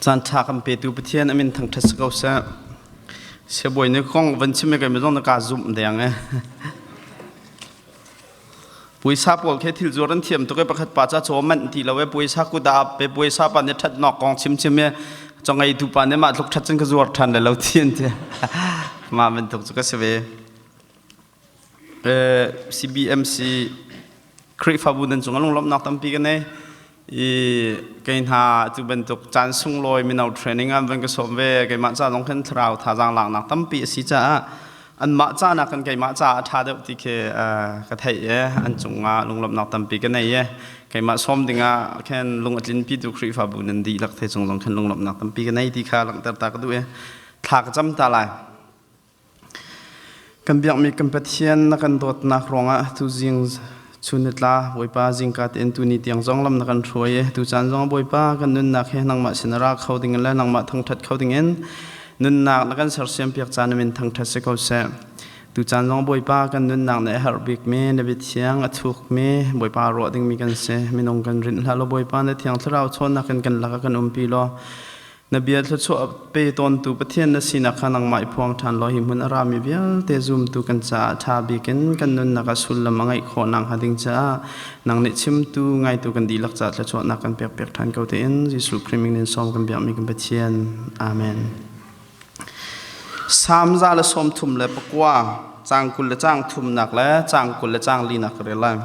Caan ṭha kan petu Pathian a min thangṭhat si ko seh. Siabawi nih kong van chim i kei zong na ka zumh deng e. Puaisa pawl khi thil zuar an thiam tuk i pakhat pa ca chaw manh ti lo e puaisa kut ah pe puaisa pa nih ṭhat nok kong chim chim i chawngeitu pa nih mah tluk ṭhat cun ka zuar ṭhan le lo ti an ti. Mah bantuk cu ka si ve. CBMC Khrihfabu nan cung lunglawmhnak tampi ka nei. I kei hna cu bantuk caan sunglawi mino training an van ka sawm ve keimah ca zong khin thlarau thazaang laknak tampi a si caah anmah ca nakin keimah ca a ṭha deuh ti khi ka theih i an cungah lunglawmhnak tampi ka nei i keimah sawm dingah khin lung a tlinpi tu Khrihfabu nan dihlak te cung zong khin lunglawmhnak tampi ka nei ti kha langhter ta ka duh i thla ka cam ta lai. Kan biakmi kan Pathian na kan dawtnak ruangah tuzing chun ni tla Bawipa zingka tein tuni tiang zong lam na kan hruai i tucaan zong Bawipa kan nunnak he nangmah sin ra kho ding le nangmah thangṭhat kho ding in nunnak na kan sersiam piak caan min thangṭhat si ko seh. Tucaan zong Bawipa kan nunnak na herh bikmi na biathiang a thukmi Bawipa ruah dingmi kan si minung kan rinh hlah law Bawipa na thiang thlarau chawnnak in kan lakah kan umpi law Na bia thluachuah pe tawntu Pathian na sinak kha nangmah i phuang ṭhan law hi hmun a rami vialte zumtu kan caah ṭha bik in kan nunnak ah sullam a ngeih khawh nakhnga ding caah nang nih chimtu ngaitu kan dihlak caah thluachuahnak kan pekpiak ṭhan ko tein Jesuh Khrih min in sawm kan biakmi kan Pathian. Amen. Salm 139 caang 20 le caang thumnak le caang 20 le caang linak ka rel lai.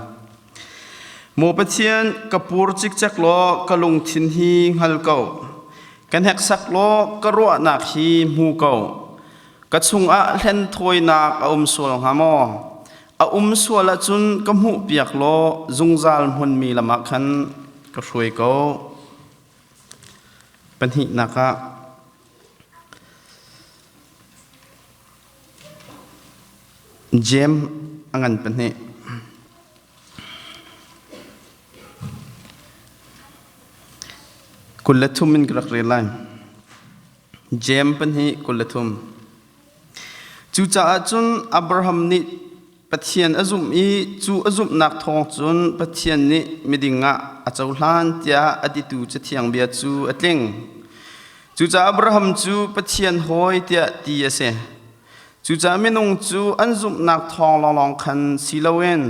Maw Pathian, ka pur cikcek law ka lungthin hi hngal ko. Ka hneksak law ka ruahnak hi hmu ko. Ka chungah hlenthawinak a um sual hnga maw? A um sual ahcun ka hmuhpiak law zungzal hmunmi lam ah khan ka hruai ko. Pahnihnak ah Jeim a ngan pahnih. 23 in ka rak rel lai. Jeim pahnih 23. Cucaah cun Abraham nih Pathian a zumh i cu a zumhnak thawng cun Pathian nih miding ah a cohlan tiah a titu Cathiang bia cu a tling. Cucaah Abraham cu Pathian hawi tiah ti a si. Cucaah minung cu an zumhnak thawng lawnglawng khan si loin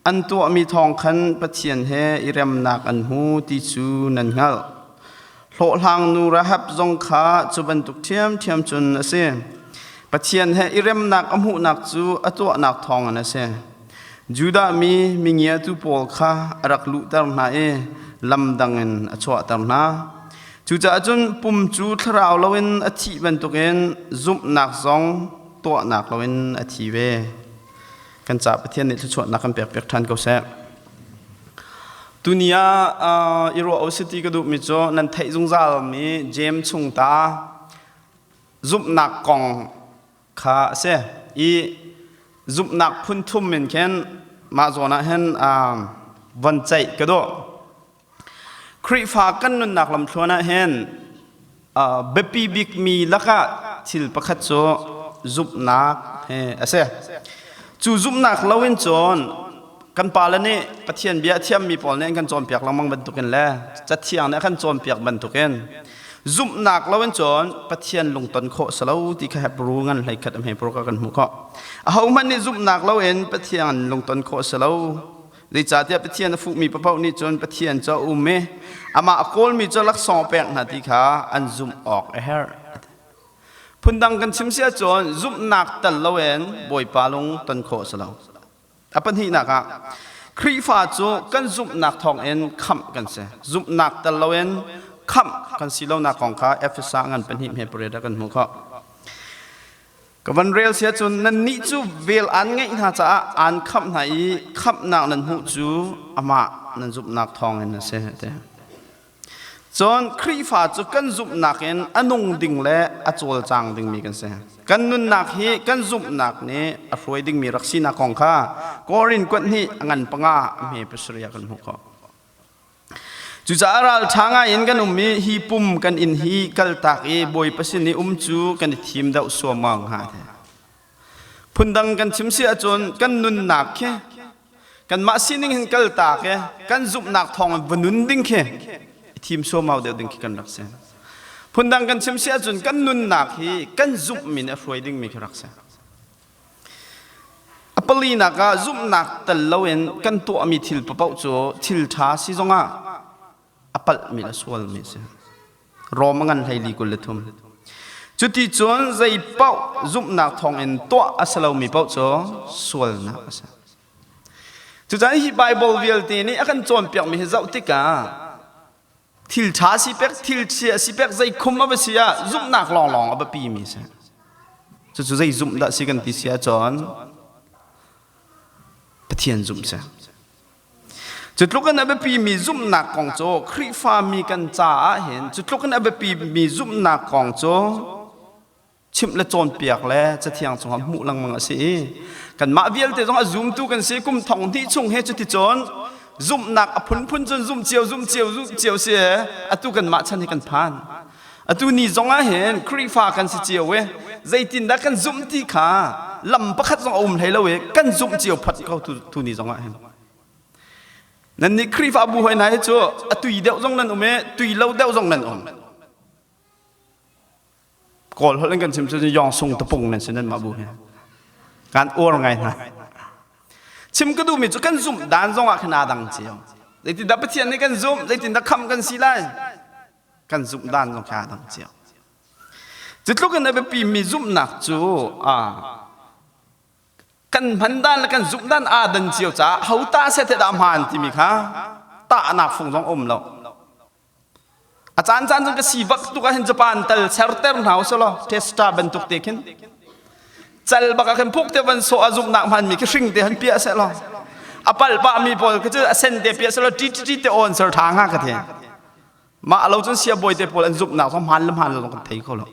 an tuahmi thawng khan Pathian he i remnak an hmu ti cu nan hngalh. Hlawhhlangnu Rahab zong kha cu bantuk ṭhiamṭhiam cun a si. Pathian he i remnak a hmuhnak cu a tuahnak thawngin a si. Judah mi mingiatu pawl kha a rak luhter hna i lam dangin a chuahter hna. Cucaah cun pum cu thlarau loin a thih bantukin zumhnak zong tuahnak loin a thi ve. Kan ca Pathian nih thluachuahnak kan pekpiak ṭhan ko seh. Tuni ah i ruah u ti ka duhmi cu nan theih zungzalmi Jeim chung ta zumhnak kong kha a si. I zumhnak phun thum in khin mah zawn ah hin von ceih ka duh. Khrihfa kan nunnak lamthluan ah hin biapi bikmi lakah thil pakhat cu zumhnak hi a si. Cu zumhnak loin cun kan pale nih Pathian bia a thiammi pawl nih an kan cawnpiak lengmang bantukin le Cathiang nih a kan cawnpiak bantukin zumhnak loin cun Pathian lungton khawh si lo ti kha Hebrew ngan hleikhat a hme paruk ah kan hmuh khawh. Ahohmanh nih zumhnak loin Pathian lungton khawh si lo. Zeicahtiah Pathian a fuhmi paoh nih cun Pathian cu a um i amah a kawlmi cu laksawng a pek hna ti kha an zumh awk a herh. Phundang kan chim si ahcun zumhnak tel loin Bawipa lung ton khawh a si lo. A pahnihnak ah Khrihfa cu kan zumhnak thawngin khamh kan si. Zumhnak tel loin khamh kan si lonak kong kha Efesa ngan pahnih hme pariat ah kan hmuh khawh. Ka van rel sia cun nannih cu vel aan ngeih hna caah aan khamh hna i khamhnak nan hmuh cu amah nan zumhnak thawngin a si. Cun Khrihfa cu kan zumhnak in a nung ding le a cawlcang dingmi kan si. Kan nunnak hi kan zumhnak nih a hruai dingmi rak sinak kong kha Korin kuat hnih a ngan panga a hme pasarih ah kan hmuh khawh. Cucaah ralṭha ngaiin kan um i hi pum kan inn hi kaltak i Bawipa sin i um cu kan i thim deuh suammang hnga. Phundang kan chim si ahcun kan nunnak khi kanmah sining hin kaltak i kan zumhnak thawng in va nun ding khi i thim suammau deuh ding khi kan rak si. Phundang kan chim si ahcun kan nunnak hi kan zumhmi nih a hruai dingmi khi rak si. A palinak ah zumhnak tel loin kan tuahmi thil paoh cu thil ṭha si zongah a palhmi le sualmi a si. Rom a ngan hleili 23. Cuti cun zei paoh zumhnak thawngin tuah a si lomi paoh cu sualnak a si. Cucaah hi Baibal vialte nih a kan cawnpiakmi hi zoh tikah thil ṭha si pek thil chia si pek zei khum a va si ah zumhnak lawnglawng a biapi mi si. Cucu zei zumh dah si kan ti si ahcun Pathian zumh si. Cu tluk in a biapimi zumhnak kong cu Khrihfami kan caah hin cu tluk in a biapimi zumhnak kong cu chimh le cawnpiak le cathiang chungah hmuh lengmang a si i kanmah vialte zong a zumtu kan si kum thong hnih chung he cuticun zumhnak a phunphun cun zumh cio zumh cio zumh cio si atu kanmah chan hi kan phan atu ni zong ah hin Khrihfa kan si cio i zeitindah kan zumh ti kha lam pakhat zong a um hlei lo i kan zumh cio phat ko tu, tu ni zong ah hin nan nih Khrihfabu hoi hna hi cu a tui deuh zong nan um i tui lo deuh zong nan um Kawl holh in kan chim cu yong sung tapung nan si nan mah bu hi. Kan uar ngai hna. Chim ka duhmi cu kan zumh dan zong ah khan aa dang cio. Zeitindah Pathian nih kan zumh, zeitindah khamh kan si lai? Kan zumh dan zong kha aa dang cio. Cu tluk in a biapimi zumhnak cu kan hman dan le kan zumh dan aa dan cio caah ho ta set he dah hmaan timi kha tahnak fung zong a um lo. A caan caan cun ka si bak tuk ah hin Japan tal serter hna usih law testa bantuk te khin cal bak ah khin phuk te van sawh a zumhnak hmanmi khi hring te han piah seh law a palh pah mi pawl khi cu a sen te piah seh law ti ti te on ser tha hnga ka the mah lo cun siabawi te pawl an zumhnak zong hmaan le hmaan lo zong kan thei kho lo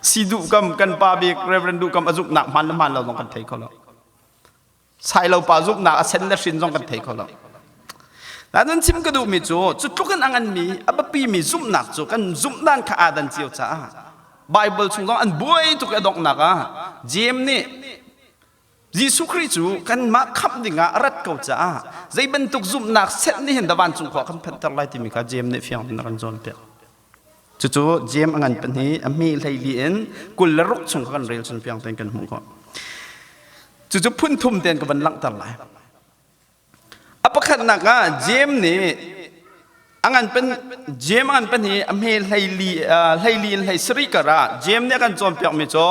si duh kam kan pa bik Reverend duh kam a zumhnak hmaan le hmaan lo zong kan thei kho lo Sailo pa zumhnak a sen le hrin zong kan thei kho lo. Nain chim ka duhmi cu cu tluk in a nganmi a biapimi zumhnak cu kan zumh dan kha aa dan cio caah Bible chung zong an buai tuk i a donghnak ah Jeim nih Jesuh Khrih cu kanmah khamh dingah a rat ko caah zei bantuk zumhnak set nih hin dah vancung khua kan phanhter lai timi kha Jeim nih fiang in a kan cawnpiak. Cucu Jeim a ngan pahnih a hme hleili in 26 chung kha kan rel cun fiang tein kan hmuh khawh. Cucu phun thum tein ka van langhter lai. A pakhatnak ah Jeim nih a ngan pen Jeim a ngan pahnih a hme hleili hleili in hlei sarih kar ah Jeim nih a kan cawnpiakmi cu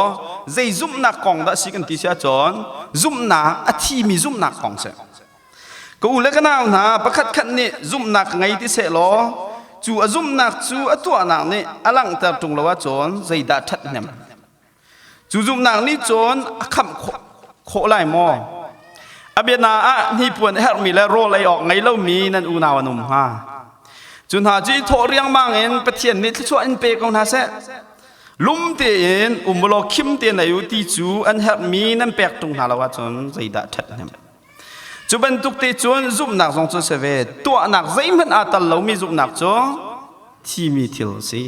zei zumhnak kong dah si kan ti si ahcun zumhnak a thimi zumhnak kong si. Ka u le ka nau hna pakhatkhat nih zumhnak ngei ti seh law cu a zumhnak cu a tuahnak nih a langhter ṭung lo ahcun zeidah ṭhathnem? Cu zumhnak nih cun a khamh khawh lai maw? A biana ah hnipuan a herhmi le rawl ei awk ngei lomi nan unau an um hnga. Cu hna cu i thawh riangmang in Pathian nih thluachuah in pe ko hna seh. Lum tein um law khim tein ei u ti cu an herhmi nan pek ṭung hna lo ahcun zeidah ṭhathnem? Cu bantuk te cun zumhnak zong cu si ve. Tuahnak zeihmanh aa tal lomi zumhnak cu thimi thil a si.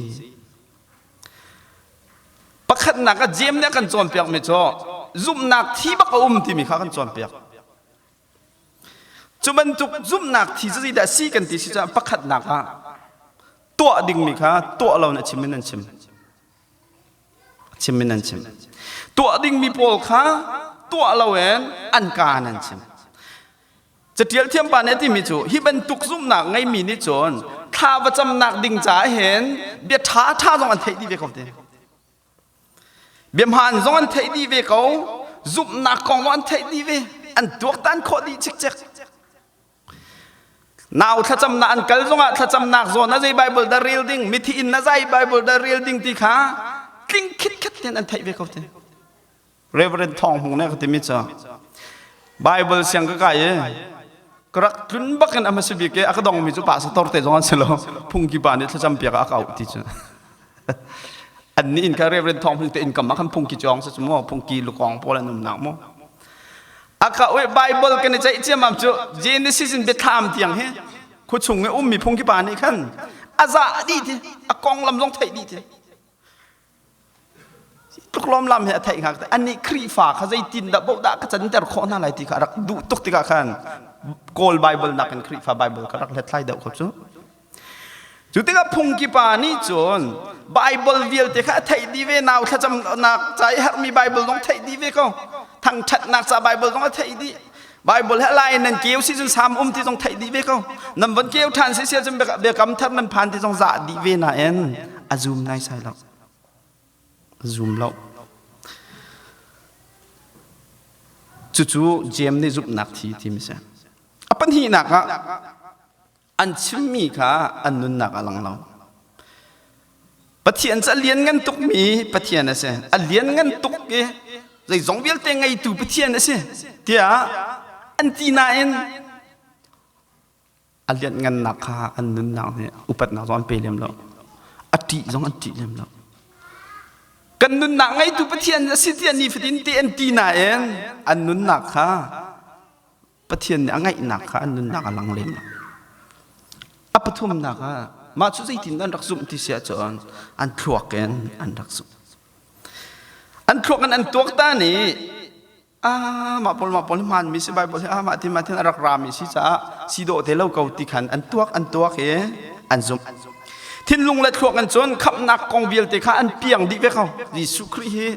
Pakhatnak ah Jeim nih a kan cawnpiakmi cu zumhnak thi bak a um timi kha a kan cawnpiak. Cu bantuk zumhnak thi cu zeidah si kan ti si caah pakhatnak ah tuah dingmi kha tuah lo in a chim in an chim. A chim in an chim. Tuah dingmi pawl kha tuah lo in an ka in an chim. Catial thiam pa nih a timi cu hi bantuk zumhnak ngeimi nih cun thla va camnak ding caah hin bia ṭha ṭha zong an theih dih ve ko te. Bia hmaan zong an theih dih ve ko. Zumhnak kong zong an theih dih ve. An tuaktan khawh dih cikcek. Nau thlacamnak an kal zongah thlacamnak zawn a zei Bible dah rel ding, mithi inn a zai Bible dah rel ding ti kha tling khitkhet ten an theih ve ko te. Reverend Thawng Hmung nih ka timi cu Bible siang ka kai i ka rak tlun bak in a hmasa bik i a ka dongmi cu pastor te zong an si lo phungki pa nih thlacam piak ah a ka auh ti cu an nih in kha Reverend Thawng Hmung te inn kam ah khan phungki cawng si cu mu phungki lukawng pawl an um nak mu a ka oi Bible kan i ceih ciammam cu Genesis in biathlam tiang hi khuachung i ummi phungki pa nih khan a zah dih ti a konglam zong theih dih ti Tluk lawmlam he a theih hnga anih Khrihfa kha zeitin dah boh dah ka canter khawh hna lai ti kha a rak duh tuk tikah khan Kawl Bible nakin Khrihfa Bible kha rak hlethlai deuh kho cu. Cu tikah phungki pa nih cun Bible vialte kha a theih dih ve nau thlacamnak ca i herhmi Bible zong theih dih ve ko. Thangṭhatnak ca Bible zong a theih dih. Bible he lai nan keu si cun sam um ti zong theih dih ve ko. Nan von keu ṭhan si sia cun biakam thar nan phan ti zong zah dih ve nain a zum naisai lo. A zum lo. Cucu Jeim nih zumhnak thi timi si. A pahnihnak ah an chimmi kha an nunnak a lang lo. Pathian cu a lianngan tukmi Pathian a si. A lianngan tuk i zeizong vialte ngeitu Pathian a si tiah an ti nain a lianhngannak kha an nunnak nih upatnak zong an pe lem lo. A ṭih zong an ṭih lem lo. Kan nunnak ngeitu Pathian a si tiah nifatin te an ti nain an nunnak kha Pathian nih a ngaihnak kha an nunnak a lang lem lo. A pathumnak ah mah cu zeitin an rak zumh ti si ahcun an thluak in an rak zumh. An thluak in an tuaktan i ah mah pawl mah pawl hmaanmi si Bible hi ah mah ti mah tin a rak rami si caah si dawh te lo ko ti khan an tuak an tuak i an zumh. Thinlung le thluak in cun khamhnak kong vialte kha an piang dih ve ko. Jesuh Khrih hi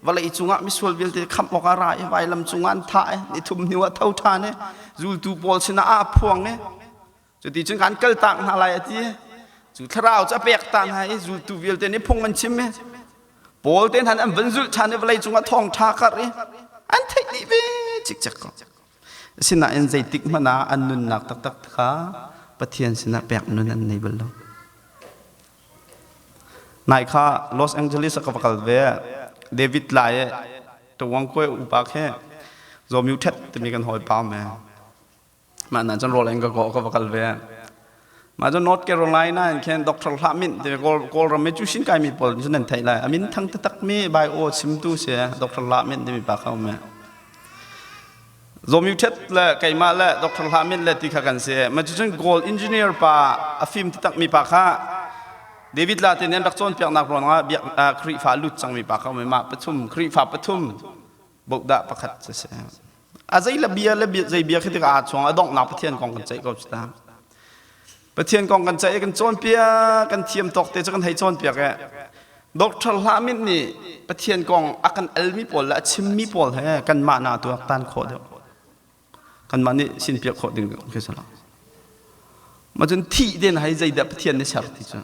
vawlei cungah misual vialte khamh awk a ra i vailam cungah an thah i nithum hnu ah tho ṭhan i zultu pawl sinah aa phuang i cuti cun kan kaltak hna lai a ti cu thlarau cu a pek ta hna i zultu vialte nih phung an chim i Paul te hna an van zulh ṭhan i vawlei cungah thawngṭha karh i an theih dih ve cikcek ko asinain zeitik hmanh ah an nunnak taktak kha Pathian sinah pek nun an nei bal lo Nai kha Los Angeles ah ka va kal ve. David Lai e Tawang kue upa khe Zawmyu Thet timi kan hawipa me. Mah na cun rawl in ka kawh ka va kal ve. Mah cu North Carolina in khin Dr. Hlah Min ti Kawl Kawlram i cusin kai mi pawl cu nan theih lai. A min thang taktak mi bio chimtu si Dr. Hlah Min timi pa kha um e. Zawmyu Thet le keimah le Dr. Hlah Min le ti kha kan si. Mah cucun Gold engineer pa a fim taktak mi pa kha David la te nih an rak cawnpiaknak ruangah biak Khrihfa lut cangmi pa kha um i mah pathum Khrihfa pathum bohdah pakhat si si. A zei le bia le bia zei bia khi tikah aa chuang a donghnak Pathian kong kan ceih ko cu ta. Pathian kong kan ceih i kan cawnpiak kan thiam tawk te cu kan hei cawnpiak i Doctor Hlah Min nih Pathian kong a kan almi pawl le a chimmi pawl he kanmah na tuaktan khawh deuh. Kanmah nih sinpiak khawh ding khi si lo. Ma cun thih den hai zeidah Pathian nih ser ti cu.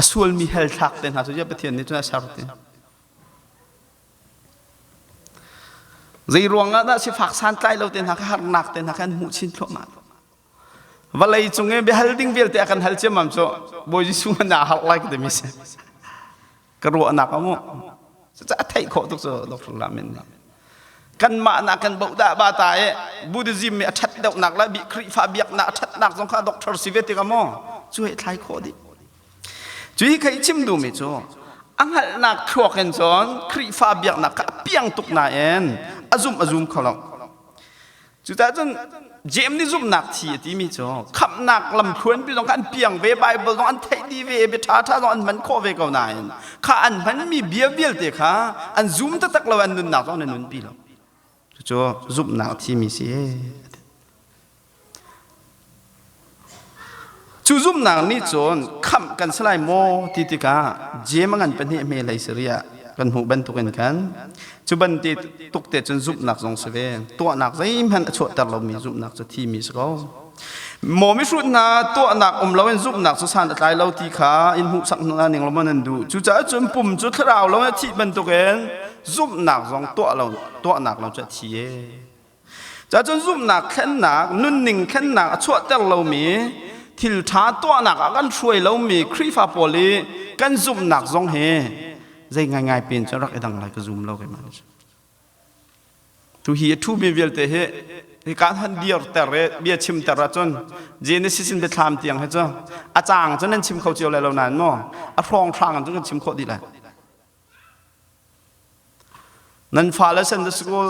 A sualmi hell thlak te hna cu Pathian nih cun a ser ti. Zei ruangah dah sifak santlai lo te hna kha harnak te hna kha an hmuh chin thluahmah. Vawlei cung i biahal ding vialte a kan hal ciammam cu Bawi Jesuh hmanh ah a harh lai ka timi si. Ka ruahnak a mu. Cucaah a theih khawh tuk cu Dr. Lamin nih. Kanmah nak kan boh dah ba ta i Buddhism i a ṭhat deuhnak le Khrihfa biaknak a ṭhatnak zong kha doctor si ve tikah maw cu hei thlai khawh dih. Cu hi khei chim duhmi cu a hngalhnak thluak in cun Khrihfa biaknak kha a piang tuk nain a zumh a zum kho lo. Cucaah cun Jeim nih zumhnak thi a timi cu khamhnak lamthluanpi zong kha an piang ve, Bible zong an theih dih ve, bia ṭhaṭha zong an hman khawh ve ko nain kha an hmanmi bia vialte kha an zum taktak lo, an nunnak zong an nunpi lo. Cucu zumhnak a thimi si. Cu zumhnak nih cun khamh kan si lai maw ti tikah Jeim a ngan pahnih hme hlei sarih ah kan hmuh bantukin khan cu banti tuk te cun zumhnak zong si ve tuahnak zeihmanh a chuahter lomi zumhnak cu thimi si ko. Maw mihrut hna tuahnak um loin zumhnak cu san a tlai lo ti kha in hmuhsak hna ning lo maw nan duh. Cucaah cun pum cu thlarau lo in a thih bantukin zumhnak zong tuah lo tuahnak lo cu a thi ee. Cacun zumhnak thlennak, nunning thlennak a chuahter lomi, thil ṭha tuahnak ah kan hruai lomi Khrihfa pawl i kan zumhnak zong hi zei ngaingai pen cu rak i dang lai ka zum lo keimah nih. Tu hi a ṭhumi vialte hi hika han dirter i bia chimter ahcun Genesis in biathlam tiang hi cu a caang cu nan chim kho cio lai lo nain maw a hrawnghrang in cun kan chim khawh dih lai. Nan fale Sunday school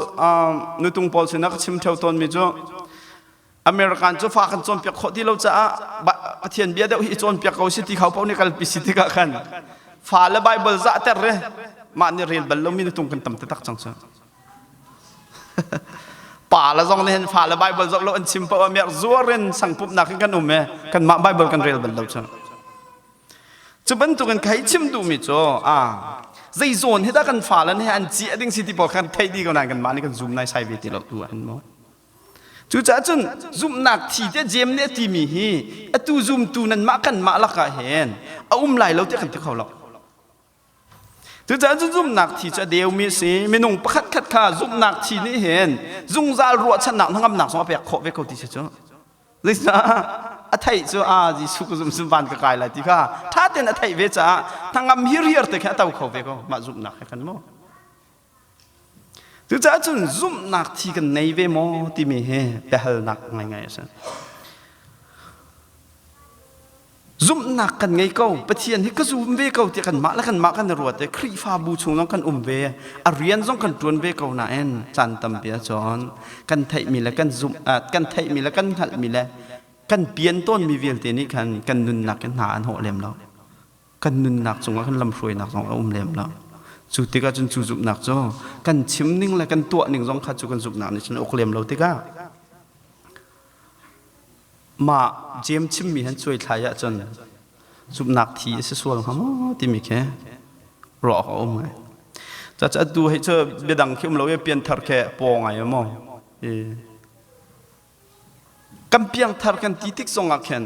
nutung pawl sinah ka chim theo tawnmi cu American cu fa kan cawnpiak khawh ti lo caah Pathian bia deuh hi i cawnpiak ko si ti kho paoh nih kalpi si tikah khan fale Bible zahter re mah nih rel bal lomi nutung kan tam taktak cang cu. Pa le zong nih hin fa le Bible zoh lo an chim paoh ah miak zuar in sangpumhnak in kan um i kanmah Bible kan rel bal lo cu. Cu bantukin ka hei chim duhmi cu a zei zawn hi dah kan fale nih an ciah ding si ti pawl khan theih dih ko nain kanmah nih kan zum nai sai ve ti lo tu ah hin mu. Cucaah cun zumhnak thi te Jeim nih a timi hi atu zumtu nanmah kanmah lakah hin a um lai lo tiah kan ti kho lo. Cucaah cu zumhnak thi cu a deumi a si. Minung pakhat khat kha zumhnak thi nih hin zungzal ruahchannak hnangamnak zong a pek khawh ve ko ti si cu. Zeicah a theih cu a Jesuh ka zumh van ka kai lai ti kha ṭha tein a theih ve caah hnangam hirhiar te kha a to kho ve ko mah zumhnak he khan mu. Cucaah cun zumhnak thi kan nei ve maw timi hi biahalnak ngaingai a si. Zumhnak kan ngei ko Pathian hi ka zum ve ko tiah kanmah le kanmah kan i ruat i Khrihfabu chung zong kan um ve a rian zong kan ṭuan ve ko nain caan tampi ahcun kan theihmi le kan zumh kan theihmi le kan hngalhmi le kan pian tawnmi vialte nih khan kan nunnak in hna an hawh lem lo kan nunnak cungah kan lamhruainak zong a um lem lo cu tikah cun cu zumhnak cu kan chim ning le kan tuah ning zong kha cu kan zumhnak nih cun a uk lem lo tikah Mah Jeim chimmi han cuaithlai ahcun zumhnak thi a si sual hnga maw timi khi ruah awk a um ngai. Caah atu hei cu biadang khi um lo i pianthar khi paw ngai maw. Kan piangthar kan ti tik zong ah khin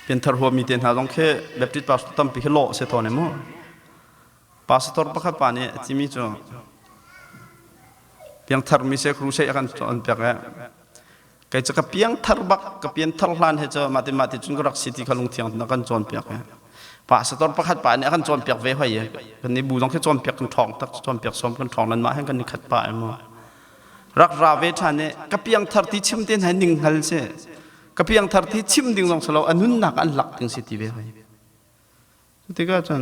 pianthar huami te hna zong khi Baptist pastor tampi khi lawh si tawn mu. Pastor pakhat pa nih a timi cu Piangthar mi se crusade a kan cawn piak e. Kei cu ka piangthar bak ka pianthar hlan he cu mah ti mah ti cun ka rak si ti kha lungthiang na kan cawn piak e. Pastor pakhat pa nih a kan cawn piak ve hoi e. Kan ni bu zong khi cawn piak kan ṭhawng tak cawn piak som kan ṭhawng nan mah hen kan ni khat pa e mu. Rak ra ve ṭhan e ka piangthar ti chim te hna ning hngal si. Ka piangthar ti chim ding zong si lo a nunnak an lak ding si ti ve hoi. Tikah cun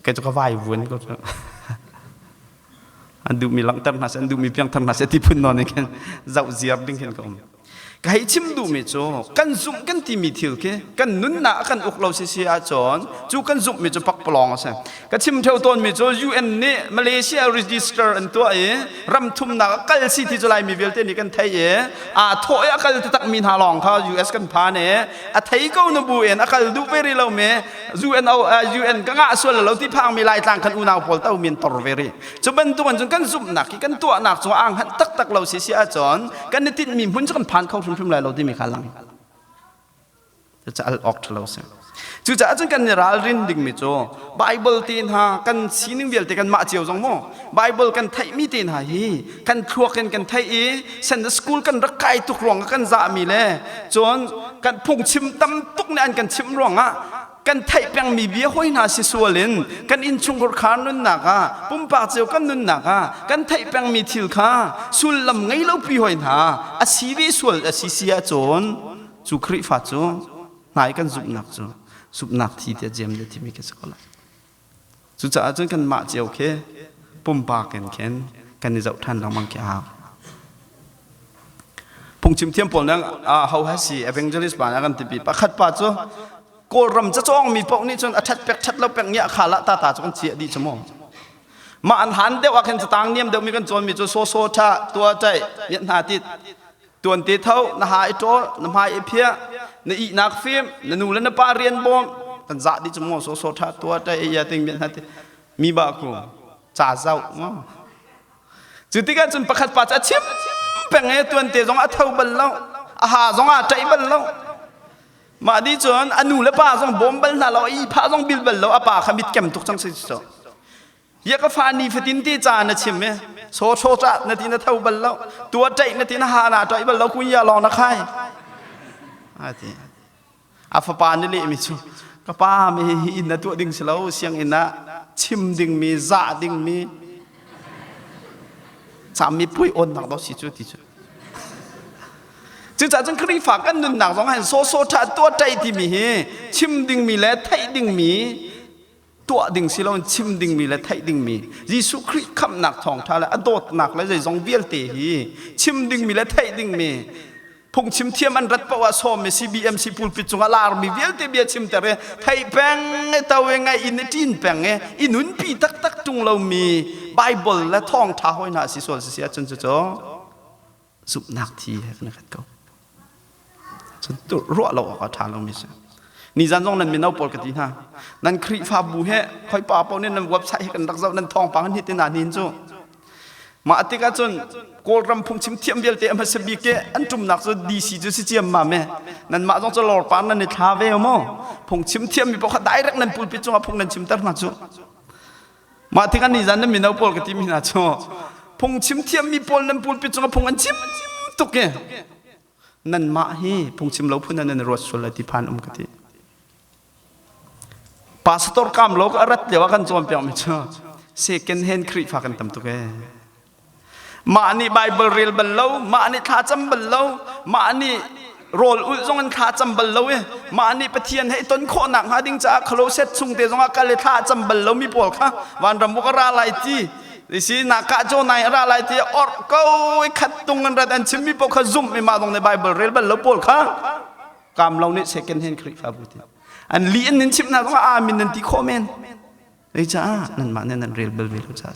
kei cu ka vai vuan ko cu. An duhmi langhter hna seh, an duhmi piangthar hna seh ti phun nawn in khin zoh ziar ding khin ka um. Ka hei chim duhmi cu kan zumh kan timi thil khi kan nunnak a kan uk lo si si ahcun cu kan zumhmi cu pakpalawng a si. Ka chim theo tawnmi cu UN nih Malaysia register an tuah i ram thumnak a kal si ti cu Laimi vialte nih kan theih i aa thawh i a kal taktakmi hna lawng kha US kan phan i a thei ko na bu in a kal duh ve rih lo mi UN UN ka ngah sual lo ti phangmi Laitlang kan unau pawl to min tor ve rih. Cu bantuk an cun kan zumhnak hi kan tuahnak cung ah hnganh taktak lo si si ahcun kan i tinhmi hmun cu kan phan kho hrimhrim lai lo timi kha lang. Cucaah al awk ṭhalo si. Cucaah cun kan i ralrin dingmi cu Bible te hna kan sining vialte kan mah cio zong mu Bible kan theihmi te hna hi kan thluak in kan theih i Sunday school kan rak kai tuk ruangah kan zahmi le cun kan phungchim tam tuk nih an kan chimh ruangah kan theih pengmi bia hoi hna si sual in kan innchungkhar khar nunnak ah pumpak cio kan nunnak ah kan theih pengmi thil kha sullam ngei lo pi hoi hna a si ve sual a si si ahcun cu Khrihfa cu hnai kan zumhnak cu zumhnak thi tiah jem le timi ka si ko lai. Cucaah cun kanmah cio khi pumpak in khin kan i zoh ṭhan lengmang khi a hau. Phungchim thiam pawl nih ho ha si evangelist pa nih a kan tipi pakhat pa cu Kawlram cacawngmi paoh nih cun a ṭhat pek ṭhat lo pek ngiah kha lah ta ta cu kan chiah dih cu mu. Mah an han deuh ah khin catang niam deuhmi kan cawnmi cu saw saw ṭha tua ṭai miat hna tit Tuan te tho, na ha i ṭawl, na hmai i phiah, na ihnak fim, na nu le na pa rian bawm, kan zah dih cu maw so so ṭha tua ṭai ei ya ting hna ti mi ba ku ca zau maw. Cu tikah cun pakhat pa cu a chim peng e tuan te zong a tho bal lo, a ha zong a ṭaih bal lo. Mah di cun a nu le pa zong bawm bal hna lo, a ihphah zong bil bal lo, a pa kha mit kem tuk cang si cu. Ya ka fa ni fatin ti ca na chim e so tho cha na ti na tho bal lo tua ṭaih na ti na ha na ṭaih bal lo kun ya long na khai a ti a fapa ni leh mi cu ka pa mi hi inn na tuah ding si lo sianginn ah chim ding mi zah ding mi cami pui on nak do si cu ti cu cucaah cun Khrihfa kan nunnak zong han so so ṭha tua ṭaih timi hi chim ding mi le theih ding mi tuah ding si loin chim dingmi le theih dingmi Jesuh Khrih khamhnak thawngṭha le a dawtnak le zeizong vialte hi chim dingmi le theih dingmi. Phungchim thiam an rat paoh ah sawm i CBMC pulpit cungah larmi vialte bia chimter i theih peng i to i ngaih in i ṭin peng i i nunpi taktak ṭung lomi Bible le thawngṭha hawi hna si sual si si ahcun cucu zumhnak thi he kan khat ko. Cun ruah lo awk a ṭha lomi si. Nizan zong nan mino pawl ka ti hna. Nan Khrihfabu he khoi pa paoh nih nan website he kan rak zoh nan thawngpang an hit hna nihin cu. Mah tikah cun Kawlram phungchim thiam vialte a hmasa bik i an ṭumnak cu DC cu si ciammam e. Nanmah zong cu lawrpar nan i thla ve maw? Phungchim thiammi paoh kha direct nan pulpit cungah phung nan chimter hna cu. Mah tikah nizan nan mino pawl ka timi hna cu phungchim thiammi pawl nan pulpit cungah phung an chim tuk i nanmah hi phungchim lo phun nan ruat sual lai ti phan um ka ti. Pastor kam lo ka rat lio ah kan cawnpiak mi cu second hand Khrihfa kan tam tuk ee. Mah nih Bible rel bal lo, mah nih thla cam bal lo, mah nih rawl ulh zong in thla cam bal lo i mah nih Pathian he ton khawhnak hnga ding caah khaloset chung te zong ah kal i thla cam bal lo mi pawl kha vanram ka ra lai ti si na ka jo nai ra lai ti or ko i khat tung an rat an chim mi pawl kha zum mi mah dong ne Bible rel bal lo pawl kha Kam lo nih second hand Khrihfabu ti. An li an nin chimh hna zongah amin nan ti khawh men. Zei caah nanmah nih nan rel bal ve lo caah.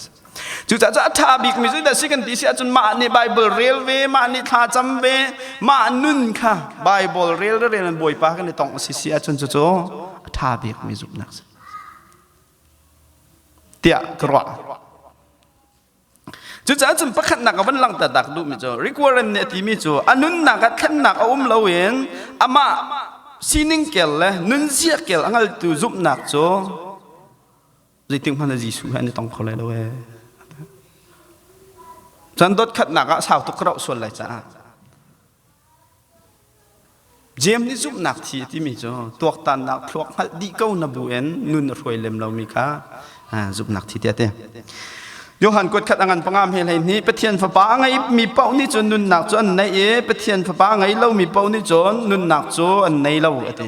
Cucaah cu a ṭha bikmi cu dah si kan ti si ahcun mah nih Bible rel ve, mah nih thla cam ve, mah nun kha Bible rel le rel an Bawipa kan i tong si si ahcun cucu a ṭha bikmi zumhnak si. Tiah ka ruah. Cucaah cun pakhatnak a van langhter tak duhmi cu Rick Warren nih a timi cu a nunnak ah thlennak a um loin amah sining kel le nunzia kel a hngaltu zumhnak cu zeitik hmanh ah Jesuh he an i tong kho lai lo ee. Cun dot khatnak ah sau tuk ka rauh sual lai caah Jeim nih zumhnak thi a timi cu tuaktannak thluak hngalh dih ko na bu in nun a hruai lem lomi kha zumhnak thi tiah a ti. Johan kuat khat a ngan panga hme hlei hnih Pathian fapa a ngeimi paoh nih cun nunnak cu an neih i Pathian fapa a ngei lomi paoh nih cun nunnak cu an nei lo a ti.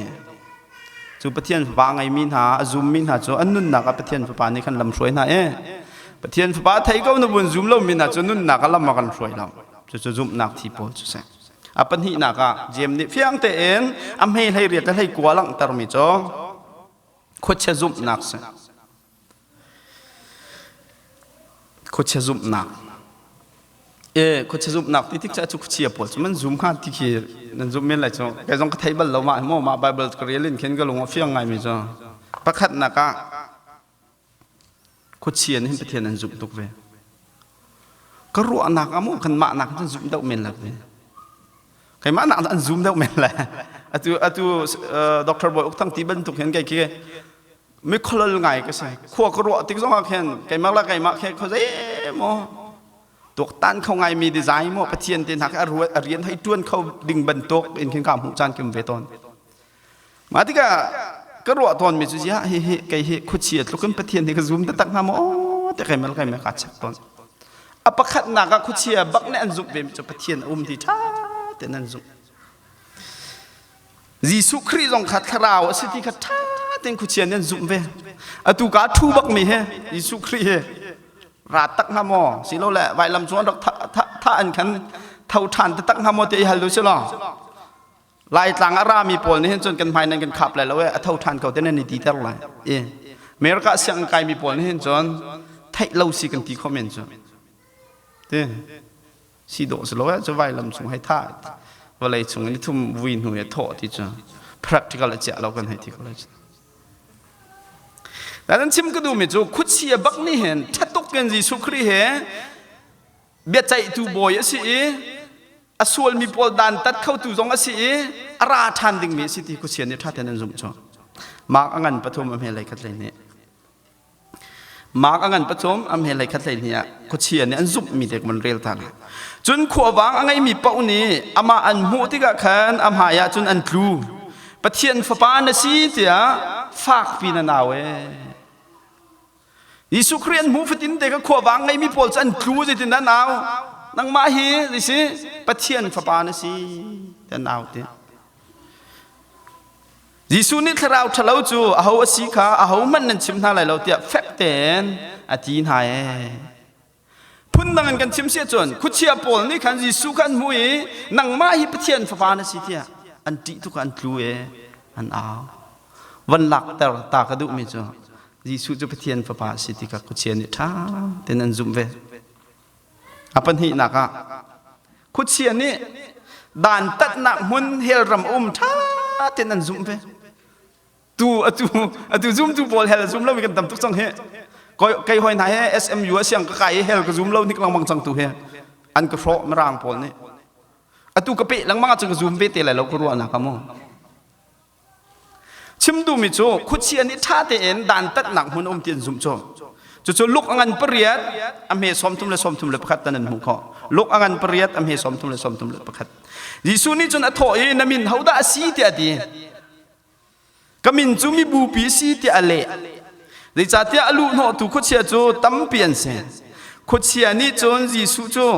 Cu Pathian fapa a ngeimi hna a zummi hna cu an nunnak ah Pathian fapa nih khan lam hruai hna i Pathian fapa thei ko na vun zum lomi hna cu nunnak ah lam a kan hruai lo. Cucu zumhnak thi pawl cu si. A pahnihnak ah Jeim nih fiang tein a hme hlei riat le hlei kua langhtermi cu khuachia zumhnak si. Khuachia zumhnak. E khuachia zumhnak ti tik cu khuachia pawl cu man zum hnga ti khi nan zumh men lai cu. Kei zong ka thei bal lo ma maw ma Bible ka rel in khin ka lung a fiang ngaimi cu. Pakhatnak ah Khuachia nih hin Pathian an zumh tuk ve. Ka ruahnak ah maw kanmah nak cun zumh deuh men lo ve. Keimah nak an zum deuh men le. Atu atu Dr. Bawi Uk Thang ti bantuk hin kei khi mikholol ngai ka si. Khua ka ruah tik zong ah khin keimah la keimah khe khuazei maw tuaktan kho ngaimi design maw Pathian te hna kha a rian hei tuan kho ding bantuk in khin ka hmuh caan kim ve tawn. Mah tikah ka ruah tawnmi cu ziah hihi kei hi khuachia tluk in Pathian hi ka zum taktak hnga maw ti keimah keimah kaa check tawn. A pakhatnak ah khuachia bak nih an zumh vemi cu Pathian a um ti ṭha tein an zumh. Jesuh Khrih zong kha thlarau a si ti kha ṭha tein khuachia nih an zumh ve. Atu ka ṭhu bakmi hi Jesuh Khrih hi ra tak hnga maw silole vailam cung an rak thah an khan tho ṭhan taktak hnga maw ti i hal u si law Laitlang a rami pawl nih hin cun kan hmai nan kan khap lai lo e a tho ṭhan ko te nan i titer lai i America sianginn kaimi pawl nih hin cun theih lo si kan ti kho men cu ti si dawh si lo e cu vailam cung hei tha vawlei chung in thum vui hnu i thawh ti cu practical a chiah lo kan hei ti ko lai cu nan chim ka duhmi cu khuachia bak nih hin ṭhatuk in Jesuh Khrih he biaceihtu bawi a si i a sualmi pawl dantat khotu zong a si i a ra ṭhan dingmi a si ti khuachia nih ṭha tein an zumh cu. Mark a ngan pathum a hme lei khat lei nih Mark a ngan pathum a hme lei khat lei nih ah khuachia nih an zumhmi te kan rel ta lai. Cun khuavang a ngeimi paoh nih amah an hmuh tikah khan a hmai ah cun an tlu. Pathian fapa na si tiah fakpi na nau ee. Jesuh Khrih an hmuh fatin te kha khuavang ngeimi pawl cu an tlu zeitin dah nau nangmah hi zeisi Pathian fapa na si ti an au ti Jesuh nih thlarau ṭhalo cu aho a si kha aho hmanh nan chim hna lai lo tiah fek tein a ti hna ee. Phundang in kan chim si ahcun khuachia pawl nih khan Jesuh kha an hmuh i nangmah hi Pathian fapa na si tiah an ṭih tuk ah an tlu i an au. Van lakter ta ka duhmi cu Jesuh cu Pathian fapa a si ti kha khuachia nih ṭha tein an zumh ve. A pahnihnak ah khuachia nih dantatnak hmun hell ram um ṭha tein an zumh ve. Tu atu atu zumtu pawl hell zum lomi kan tam tuk cang hi. Kei hoi hna he SMU a siang ka kai i hell ka zum lo nik lengmang cang tu hi an ka hrawh mirang pawl nih. Atu ka peh lengmang ahcun ka zum ve te lai lo ka ruahnak ah mu. Chim duhmi cu khuachia nih ṭha tein dantatnak hmun um ti an zumh cu. Cucu luk a ngan pariat a hme 31 tan an hmuh khawh. Luk a ngan pariat a hme 31. Jesuh nih cun a thawh i na min hodah a si tiah a ti. Ka min cu mibupi a si tiah a leh. Zeicahtiah a luhhnawhtu khuachia cu tampi an si. Khuachia nih cun Jesuh cu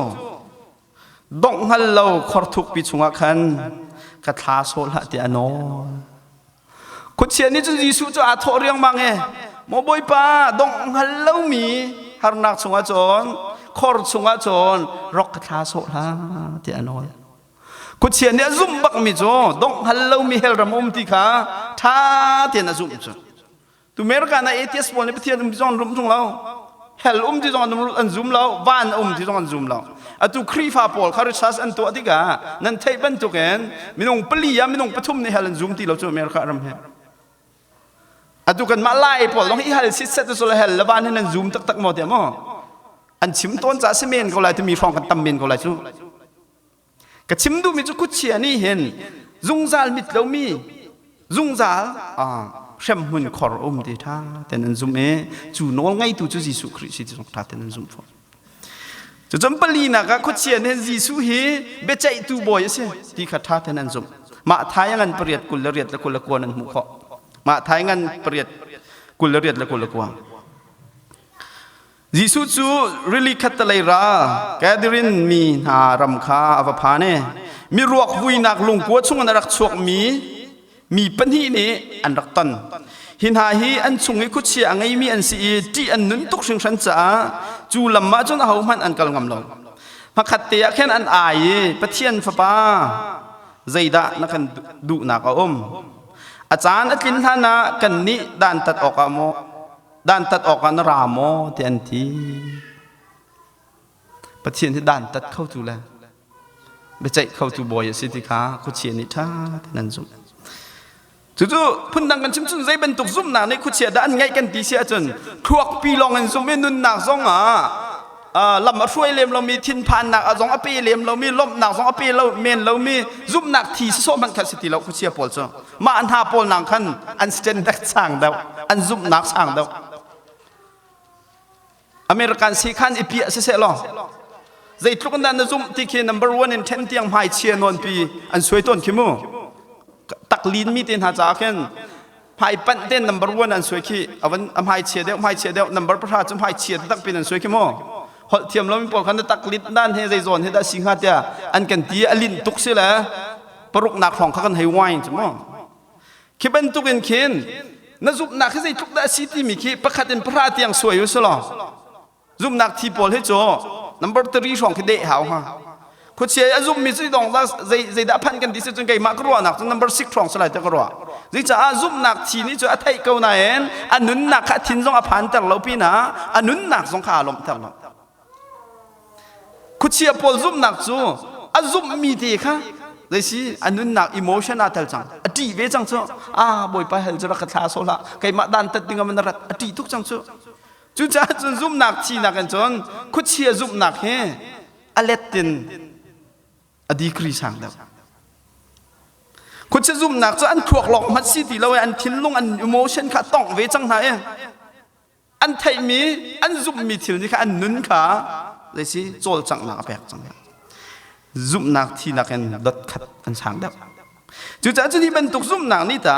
dongh hngal lo khor thukpi chungah khan ka thla sawh hlah tiah a nawl. Khuachia nih cun Jesuh cu aa thawh riangmang i maw Bawipa dongh hngal lomi harnak chungah cun khor chungah cun rok ka thla sawh hlah tiah a nawl. Khuachia nih a zumh bakmi cu dongh hngal lomi hell ram um ti kha ṭha tein a zumh cu. Tu America na atheist pawl nih Pathian um ti zong an rum tung lo. Hell um ti zong an zum lo, van um ti zong an zum lo. Atu Khrihfa pawl kha research an tuah tikah nan theih bantukin minung pali ah minung pathum nih hell an zum ti lo cu America ram hi. Atu kanmah Lai pawl zong hi hal sitset cu hell le van hi nan zum taktak maw tiah maw? An chim tawn caah si men ko lai timi hrawng kan tam men ko lai cu. Ka chim duhmi cu khuachia nih hin zungzal mit lomi zungzal hremhmun khor um ti ṭha ten an zumh i cu nawl ngeitu cu Jesuh Khrih si ti zong ṭha ten an zumh fawn. Cucun palinak ah khuachia nih Jesuh hi biaceihtu bawi a si ti kha ṭha ten an zumh. Mah thai a ngan pariat 28 le 29 nan hmuh khawh. Mah thai ngan pariat 28 le 29. Jesuh cu rili khattelei ral Gadarin mi hna ram kha a va phan i miruak vuinak lungkua chungin a rak chuakmi mi pahnih nih an rak ton. Hi hna hi an chung i khuachia a ngeimi an si i ṭih an nun tuk hringhran caah cu lam ah cun ahohmanh an kal ngam lo. Hmakhat te ah khin an ai i Pathian Fapa zeidah na kan duhnak a um? A caan a tlin hlan ah kannih dantat awkah maw dantat awkah na ra maw ti an ti Pathian hi dantat khotu le biaceih khotu bawi a si ti kha khuachia nih ṭha tein an zumh cucu phundang kan chim cun zei bantuk zumhnak nih khuachia dah an ngeih kan ti si ahcun thluakpi lawng in zumh i nunnak zong ah lam a hruai lem lomi thinphannak a zong a pe lem lomi lawmhnak zong a pe lo men lomi zumhnak thi sawsawh hmanh kha si ti lo khuachia pawl cu mah hna pawl nang khan an standard sang deuh an zumhnak sang deuh American si khan i piah siseh law zeitluk in dah na zumh ti khi number one in then tiang hmai chia nawn pi an suai tawn khi mu taklin mi te hna caah khin hmai panh te number one an suai khi avan a hmai chia deuh hmai chia deuh number pahra cu hmai chia tak pin an suai khi mu holh thiam lomi pawl khan taklit dan he zei zawn he dah si hnga tiah an kan ti a linh tuk si le paruknak hrawng kha kan hei wine cu mu khi bantuk in khin na zumhnak hi zeitluk dah a si timi khi pakhat in pahra tiang suai u selaw zumhnak thi pawl hi cu number 3 hrawng khi deh hau ha khuachia a zummi cu dong zei zeidah phan kan ti si cun keimah ka ruahnak cu number 6 hrawng si lai te ka ruah zecaah zumhnak thi nih cu a theih ko nain a nunnak kha a thin zong a phanter lo pinah a nunnak zong kha aa lawmhter lo Khuachia pawl zumhnak cu a zumhmi te kha zeisi a nunnak emotion aa tel cang. A ṭih ve cang cu. Ah Bawipa hell cu rak ka thla sawh hlah. Keimah dantat ding ah na rat. A ṭih tuk cang cu. Cucaah cun zumhnak thinak in cun khuachia zumhnak hi a let in a degree sang deuh. Khuachia zumhnak cu an thluak lawng hmanh si ti lo i an thinlung an emotion kha a tongh ve cang hna i an theihmi an zumhmi thil nih kha an nun kha zeisi cawlcanghnak a pek cang zumhnak thinak in dot khat an sang deuh cucaah cu ni bantuk zumhnak nih ta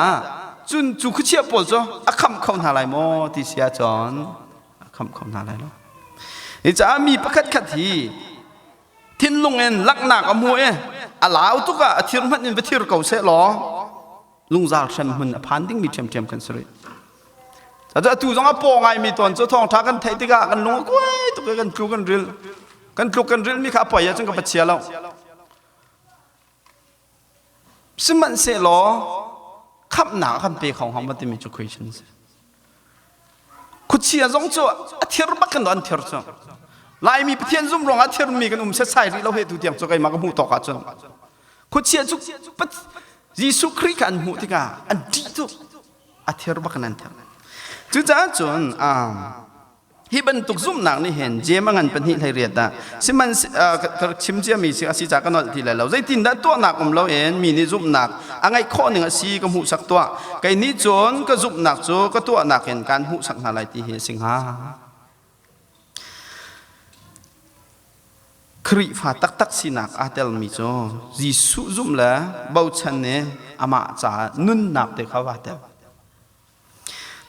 cun cu khuachia pawl cu a khamh kho hna lai maw ti si ahcun a khamh kho hna lai lo hi caah mi pakhat khat hi thinlung in langhnak a hmu i a lau tuk ah a thir hmanh in va thir ko seh law lungzal hrem hmun a phan dingmi ṭhiamṭhiam kan si rih. Atu zong a paw ngaimi tawn cu thawngṭha kan theih tikah kan lung a kuai tuk i kan tlu kan ril. Kan tluk kan rilmi kha a poi ahcun ka pachia lo. Sihmanhsehlaw khamhnak a kan pe kho hnga maw timi cu question si. Khuachia zong cu a thir bak in an thir cu. Laimi Pathian zum ruangah thirmi kan um setsai rih lo he tu tiang cu keimah ka hmuh tawk ahcun. Khuachia cu Jesuh Khrih kha an hmuh tikah an ṭih tuk. A thir bak in an thir. Cucaah cun Hi bantuk zumhnak nih hin Jeim a ngan 2 18 ah sihmanh ka chim ciami si a si ca ka nolh ti lai lo. Zeitindah tuahnak um loin mi nih zumhnak a ngeih khawh ning a si ka hmuhsak tuah. Kei nih cun ka zumhnak cu ka tuahnak in kaan hmuhsak hna lai ti hi a si hnga. Khrihfa taktak sinak aa telmi cu Jesuh zumh le bochan i amah caah nunnak te kha vaa tel.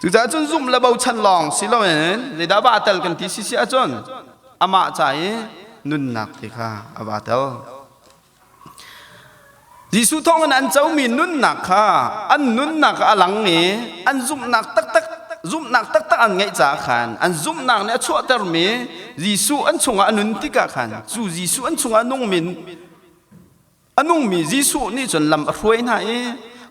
Cucaah cun zumh le bochan lawng si loin zeidah vaa tel kan ti sisi ahcun amah ca i nunnak ti kha a vaa tel. Jesuh thawngin an comi nunnak kha an nunnak a lang i an zumhnak taktak zumhnak taktak an ngeih caah khan an zumhnak nih a chuahtermi Jesuh an chungah a nun tikah khan cu Jesuh an chungah a nungmi A nungmi Jesuh nih cun lam a hruai hna i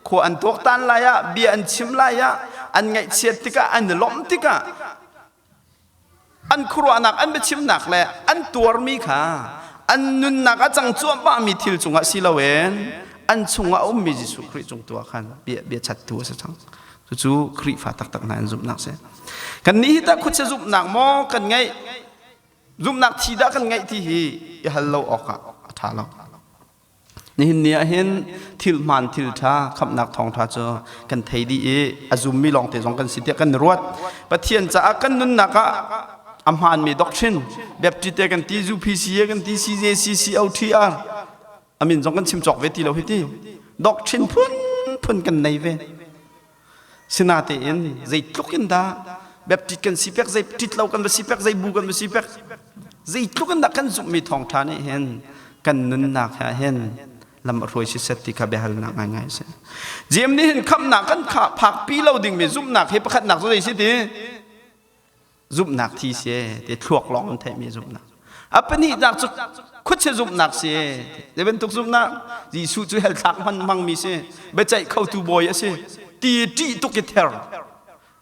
khua an tuaktan lai ah, bia an chim lai ah, an ngaihchiat tikah, an i lawmh tikah, an khuaruahnak, an biachimnak le an tuarmi kha an nunnak a cang cuahmahmi thil cungah si loin an chungah a ummi Jesuh Khrih cung tu ah khan bia bia chattu a si cang. Cucu Khrihfa taktak hna an zumhnak si. Kannih hi tah khuachia zumhnak maw kan ngeih? Zumhnak thi dah kan ngeih ti hi i hal lo awkah a ṭha lo. Nihin ni ah hin thil hmaan thil ṭha khamhnak thawngṭha cu kan thei dih i a zummi lawngte zong kan si tiah kan ruat. Pathian caah kan nunnak ah a hmaanmi doctrine Baptist te kan ti UPC kan ti CJC COTR a min zong kan chim cawk ve ti lo hi ti doctrine phunphun kan nei ve. Sinatein zeitluk in dah Baptist kan si pek, zei ṭit lo kan va si pek, zei bu kan va si pek, zeitluk in dah kan zumhmi thawngṭha nih hin kan nunnak he hin lam a hruai siseh ti kha biahalnak ngaingai a si. Jeim nih hin khamhnak kan phakpi lo dingmi zumhnak hi pakhatnak cu zei si ti? Zumhnak thi si ti thluak lawng an theihmi zumhnak. A pahnihnak cu khuachia zumhnak si. Zei bantuk zumhnak? Jesuh cu hell thlak hman hmangmi si. Biaceih khotu bawi a si. Ti ṭih tuk i ther.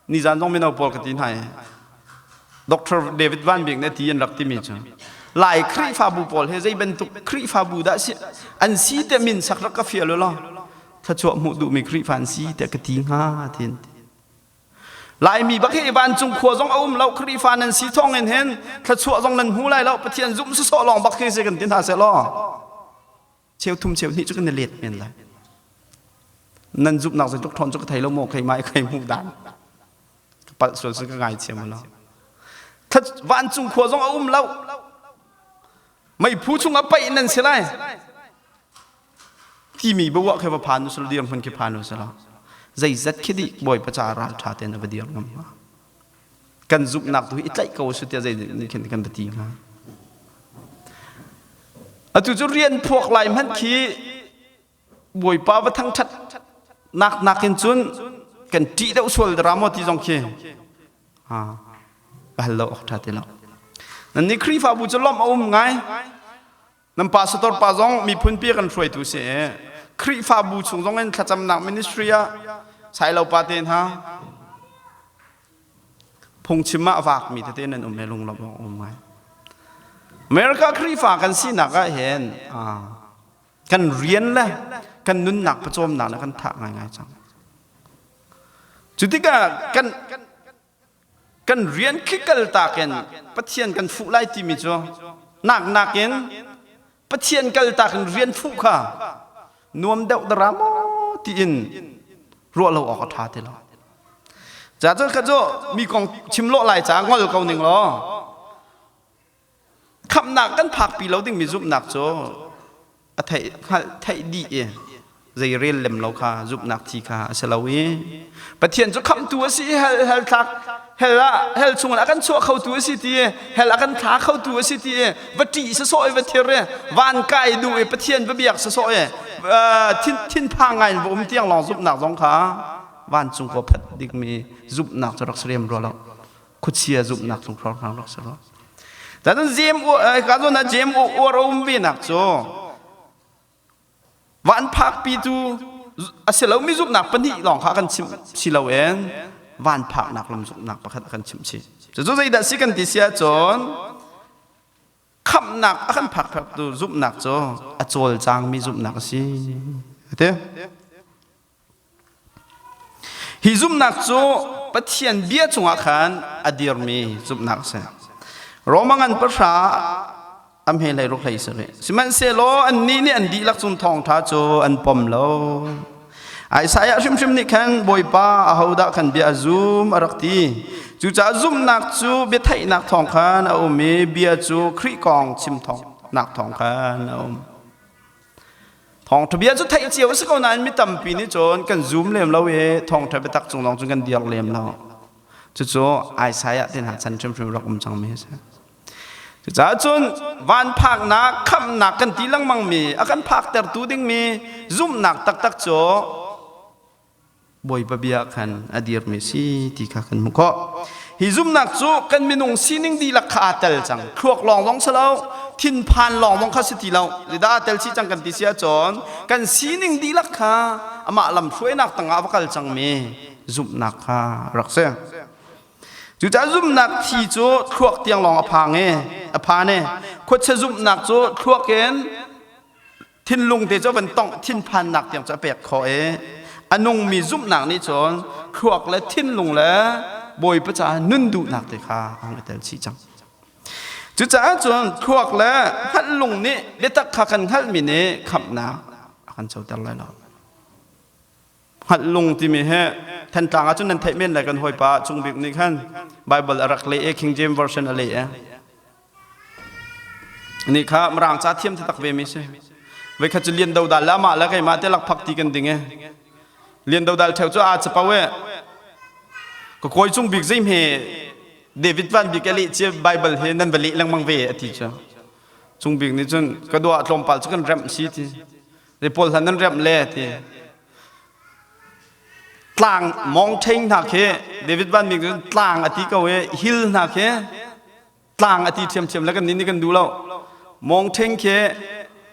Nizan zong mino pawl ka ti hna i Dr. David Van Bik nih ti an rak timi cu Lai Khrihfabu pawl he zei bantuk Khrihfabu dah si an si te min sak rak ka fial u law thluachuah hmuh duhmi Khrihfa an si tiah ka ti hnga tiin Laimi bak hi vancung khua zong a um lo Khrihfa nan si thawng in hin thluachuah zong nan hmu lai lo Pathian zumh sawsawh lawng bak khi si kan ti hna seh law cheu thum cheu hnih cu kan i let men lai nan zumhnak zeitluk ṭhawn cu ka thei lo maw keimah i kai hmuh dan ka palh sual si ka ngaithiam lo vancung khua zong a um lo meiphu chung ah paih nan si lai timi bawa khi va phan usal dir hmun khi phan usal zeizat khi dih bawipa ca ral ṭha tein a va dir ngam hnga kan zumhnak tu hi i tlaih ko su tiah zei nih khin kan va ti hnga atu cu rian phuak lai hmanh khi bawipa va thangṭhat nak nakin cun kan ṭih deuh sual dara maw ti zong khi ha ka hal lo awk ṭha ti lo nan nih Khrihfabu cu lawmh a um ngai Nan pastor pa zong miphun pi kan hruaitu si i Khrihfabu chung zong in thlacamnak ministry ah Sailo pa te hna phungchim ah vaakmi tete nan um he lunglawmh awk um ngai. America Khrihfa kan sinak ah hin kan rian le kan nunnak pawcawmnak le kan thah ngaingai cang. Cu tikah kan kan rian khi kaltak in Pathian kan fuh lai timi cu nak nakin Pathian kaltak in rian fuh kha nuam deuh dara maw tiin ruah lo awk a ṭha ti lo. Ca cu kha cu mi kong chim lawh lai ca ngol ko ning law Khamhnak kan phakpi lo dingmi zumhnak cu a theih hngalh theih dih i zei rel lem lo kha zumhnak thi kha a si lo i Pathian cu khamhtu a si i hell hell thlak hell ah hell chungin a kan chuah khotu a si ti i hell a kan thla khotu a si ti i va ṭih sawsawh i va thir i van kai duh i Pathian va biak sawsawh i thin thinphang ngai in va um tiang lawng zumhnak zong kha vancung khua phat dingmi zumhnak cu rak si rem rua lo khuachia zumhnak tlung hrawng rak si rua. Cun Jeim ka zawn ah Jeim uar a um ve nak cu van phakpi tu a si lomi zumhnak pahnih lawng kha kan chimh si loin van phaknak lam zumhnak pakhat a kan chimh chih. Cucu zeidah si kan ti si ahcun khamhnak a kan phakphaktu zumhnak cu a cawlcangmi zumhnak a si. Ati. Hi zumhnak cu Pathian bia cungah khan a dirmi zumhnak a si. Roma ngan pahra am he hlei ruk hlei sarih. Sihmanhsehlaw annih nih an dihlak cung thawngṭha cu an pom lo. Isaiah hrimhrim nih khan Bawipa ahodah kan bia a zum a rak ti. Cucaah zumhnak cu biatheihnak thawng khan a um i bia cu Khrih kong chim thawngnak thawng khan a um. Thawngṭha bia cu theih cio a si ko nain mi tampi nih cun kan zum lem lo i thawngṭha biatak cung lawng cun kan dir lem lo. Cucu Isaiah te hna chan hrimhrim rak um cangmi a si. Cucaah cun van phaknak, khamhnak kan ti lengmangmi, a kan phaktertu dingmi zumhnak taktak cu Bawipa bia khan a dirmi si ti kha kan hmuh khawh. Hi zumhnak cu kan minung sining dihlak kha aa tel cang. Thluak lawng zong si lo, thinphan lawng zong kha si ti lo. Zeidah aa tel chih cang kan ti si ahcun kan sining dihlak kha amah lamhruainak tangah a va kal cangmi zumhnak kha rak si. Cucaah zumhnak thi cu thluak tiang lawng a phang i a phan i khuachia zumhnak cu thluak in thinlung te cu van tongh thinphannak tiang cu a pek khawh i a nungmi zumhnak nih cun thluak le thinlung le Bawipa caah nun duhnak te kha a hung i tel chih cang. Cucaah cun thluak le hngalh lung nih biatak kha kan hngalhmi nih khamhnak a kan coter lai lo. Hngalh lung timi hi Thantlang ah cun nan theih men lai kan hawipa Cung Bik nih khan Bible a rak leh i King James Version a leh i Nih kha Mirang ca thiam taktak ve mi si. Voikhat cu Lian Dodal le amah le keimah te lakphak ti kan ding i Lian Dodal ṭheo cu aa capo i ka kawi cung bik zeihme David Van Bik a leh cia Bible hi nan va leh lengmang ve a ti cu. Cung bik nih cun ka dua tlawmpal cu kan remh si ti. Zei pawl hlan nan remh le ti. Tlang mawng ṭheng hna khi David Van Bik cun tlang a ti ko i hill hna khi tlang a ti ṭhiamṭhiam le kan nih nih kan duh lo mawng ṭheng khi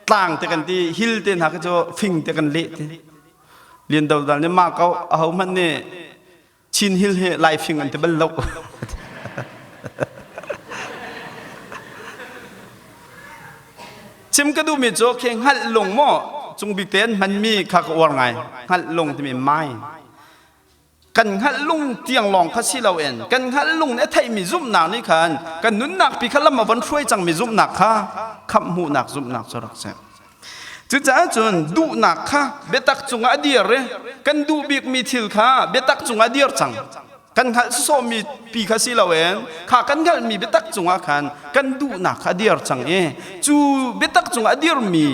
tlang te kan ti hil te hna khi cu fing te kan leh ti Lian Do Dal nih mah ko aho hmanh nih Chin Hill hi Lai fing an ti bal lo chim ka duhmi cu khi hngalh lung maw cung bik te an hmanmi kha ka uar ngai hngalh lung timi mai Kan hngalh lung tiang lawng kha si loin kan hngalh lung nih a theihmi zumhnak nih khan kan nunnak pi kha lam a von hruai cangmi zumhnak kha khamh hmuhnak zumhnak cu rak si. Cucaah cun duhnak kha biatak cungah a dir i kan duh bikmi thil kha biatak cungah a dir cang. Kan hngalh sawsawhmi pi kha si loin kha kan hngalhmi biatak cungah khan kan duhnak kha a dir cang i cu biatak cungah a dirmi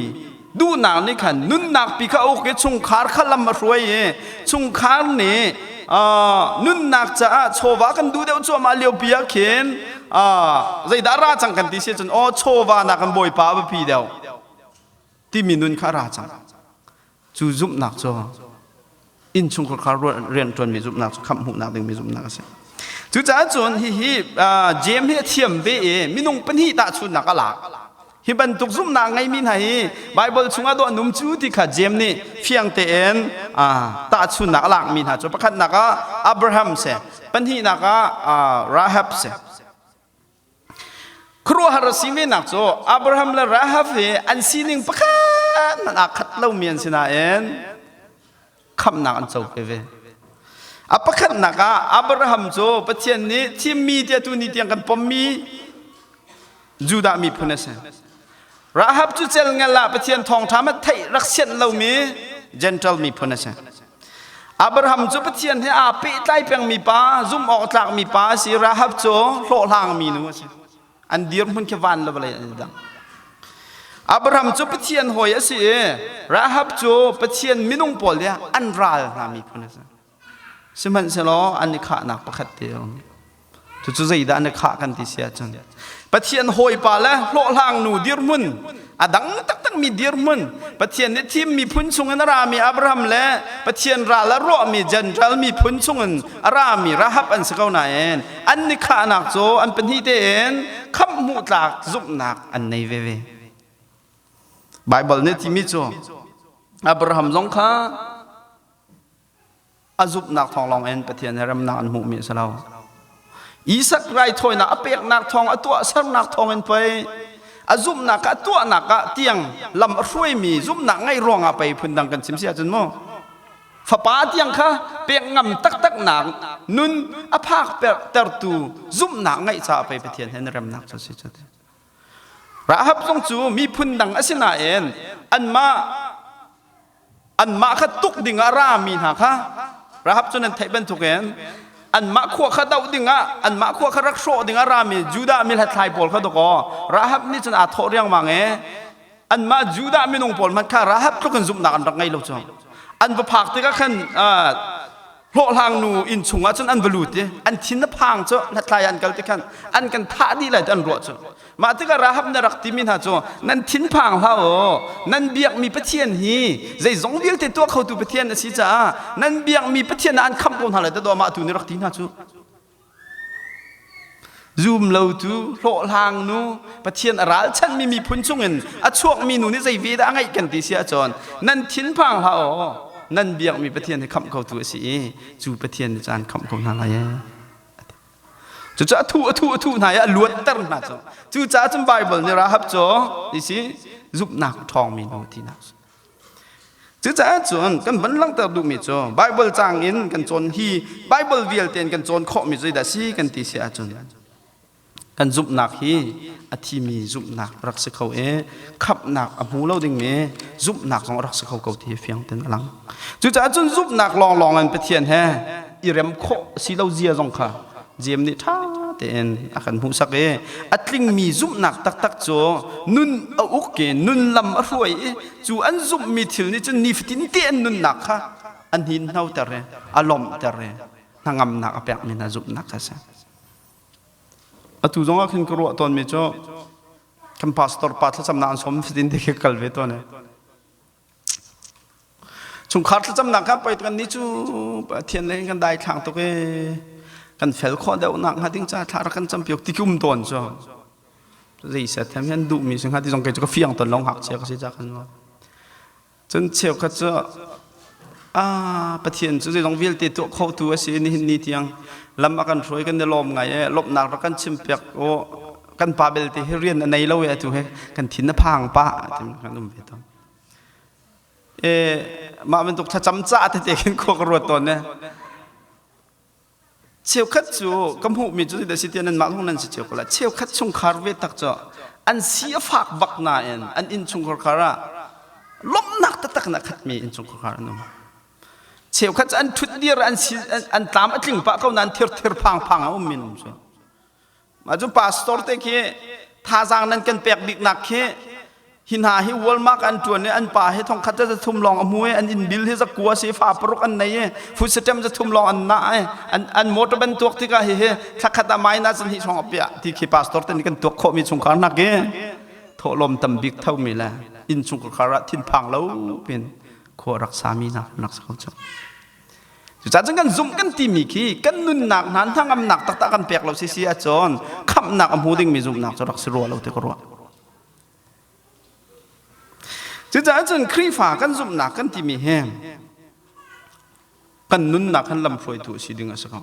duhnak nih khan nunnak pi kha uk i chungkhar kha lam a hruai i chungkhar nih nunnak caah chawva kan duh deuh cuahmah lio pi ah khin zeidah ra cang kan ti si cun aw chawva nak kan bawipa a biapi deuh timi nun kha ra cang cu zumhnak cu innchungkhar rianṭuanmi zumhnak cu khamh hmuhnak dingmi zumhnak a si. Cucaah cun hihi Jeim hi a thiam ve i minung pahnih tahchunhnak a lak. Hi bantuk zumhnak ngeimi hna hi Baibal chungah dawh an um cu ti kha Jeim nih fiang tein tahchunhnak a lakmi hna cu pakhatnak ah Abraham si, pahnihnak ah Rahab si. Khuaruahhar a si menak cu Abraham le Rahab hi an sining pakhat hmanh aa khat lomi an si nain khamhnak an co ve. A pakhatnak ah Abraham cu Pathian nih thimmi tiah tuni tiang kan pommi Judah miphun a si. Rahab cu celngel ah Pathian thawngṭha hmanh theih rak sianh lomi Gentile miphun a si. Abraham cu Pathian he aa pehtlai pengmi pa, zumh awk tlakmi pa a si. Rahab cu hlawhhlangmi nu a si. An dirhmun khi van le vawlei an i dang. Abraham cu Pathian hawi a si i Rahab cu Pathian minung pawl nih an ral hna miphun a si. Sihmanhsehlaw an i khahnak pakhat te a um. Cucu zeidah an i khah kan ti si ahcun Pathian hawipa le hlawhhlang nu dirhmun. A dang taktak mi dirhmun Pathian nih thim miphun chungin a rami Abraham le Pathian ral a ruahmi Gentile miphun chungin a rami Rahab an si ko nain an ni khahnak cu an pahnih tein khamh hmuh tlak zumhnak an nei veve. Bible nih timi cu Abraham zong kha a zumhnak thawng lawng in Pathian he remnak an hmuhmi a si lo. Isak raithawinak a peknak thawng a tuahsernak thawng in pei a zumhnak a tuahnak ah tiang lam a hruaimi zumhnak ngeih ruangah pei phundang kan chim si ahcun mu fapa tiang kha pek ngam taktak nak nun a phak tertu zumhnak ngeih caah pei Pathian he na remnak cu si cu Rahab zong cu miphun dang a si nain anmah anmah kha tuk dingah rami hna kha Rahab cu nan theih bantukin anmah khua kha doh dingah anmah khua kha rak hrawh dingah rami Judah mi hlathlai pawl kha dakaw Rahab nih cun aa thawh riangmang i anmah Judah minung pawl hmanh kha Rahab tluk in zumhnak an rak ngei lo cu an va phak tikah khan hlawhhlang nu inn chungah cun an va lut i an thin a phang cu hlathlai an kal ti khan an kan thah dih lai ti an ruah cu Mah tikah Rahab na rak timi hna cu nan thinphang hlah u nan biakmi Pathian hi zeizong vialte tuah khotu Pathian a si caah nan biakmi Pathian ah an khamh ko hna lai ti mah tu nih rak ti hna cu zum lotu hlawhhlang nu Pathian a ralchanhmi miphun chungin a chuakmi nu nih zei ve dah a ngeih kan ti si ahcun nan thinphang hlah u nan biakmi Pathian hi khamh khotu a si i cu Pathian nih caan khamh ko hna lai ee Cucu a thuh a thuh a thuh hna i a luatter hna cu. Cucaah cun Baibal nih Rahab cu isi zumhnak a ṭhawngmi nu tinak. Cucaah cun kan van langhter duhmi cu Baibal caang in kan cawn hi Baibal vialte in kan cawn khawhmi zeidah si kan ti si ahcun kan zumhnak hi a thimi zumhnak rak si kho i khamhnak a hmu lo dingmi zumhnak zong a rak si kho ko ti hi fiang ten a lang. Cucaah cun zumhnak lawnglawng in Pathian he i rem khawh si lo zia zong kha Jeim nih ṭha tein a kan hmuhsak i a tlingmi zumhnak taktak cu nun a uk i nun lam a hruai i cu an zumhmi thil nih cun nifatin te an nunnak kha an hinhnoter i a lawmhter i hnangamnak a pekmi hna zumhnak kha a si. Atu zong ah khin ka ruah tawnmi cu kan pastor pa thlacamnak an sawm fatin te khi kal ve tawn i Chungkhar thlacamnak kha pei kan nih cu Pathian lei kan daithlang tuk i kan fel khawh deuh nak hnga ding ca thla rak kan campiak ti um tawn cu zei set hem hian duhmi si hnga ti zong kei cu ka fiang ton long ngakchia ka si ca kan cun cheukhat cu ah Pathian cu zeizong vialte tuah khotu a si nihin ni tiang lam a kan hruai kan i lawm ngai e lawmhnak rak kan chimpiak o kan pa belte hi rian a nei lo e atu he kan thin a phang pah ti kan um ve tawn e mah bantuk thlacam ca tete khin khua ka ruat tawn ne cheukhat cu ka hmuhmi cu da si tiah nan mah zong nan si cio ko la cheukhat chungkhar ve tak cu an si a fak bak nain an inn chungkhar khar ah lawmhnak taktak in a khatmi inn chungkhar khar an um cheukhat cu an ṭhut dir an si an tlam a tling pah ko nain thir thir phang phang a um min um cu Mah cu pastor te khi thazaang nan kan pek biknak khi hi hna hi Walmart an ṭuan i an pa hi thongkhat za thum lawng a hmu i an inn bill hi zakua si fa paruk an nei i food stamp za thum lawng an na i an an motor ban tuak tikah hi hi thlakhat ah mai na zan hi song a piah ti khi pastor te nih kan tuak khawhmi chungkhar hna khi thawhlawm tam bik thomi le inn chungkhar ah thinphang lo pin khua rak sami hna nak sa ko cu Cucaah cun kan zumh kan timi khi kan nunnak hna hnangamnak taktak kan pek lo si si ahcun khamhnak a hmu dingmi zumhnak cu rak si rua lo ti ka ruah. Cucaah cun Khrihfa kan zumhnak kan timi hi kan nunnak kan lamhruaitu a si ding a si ko.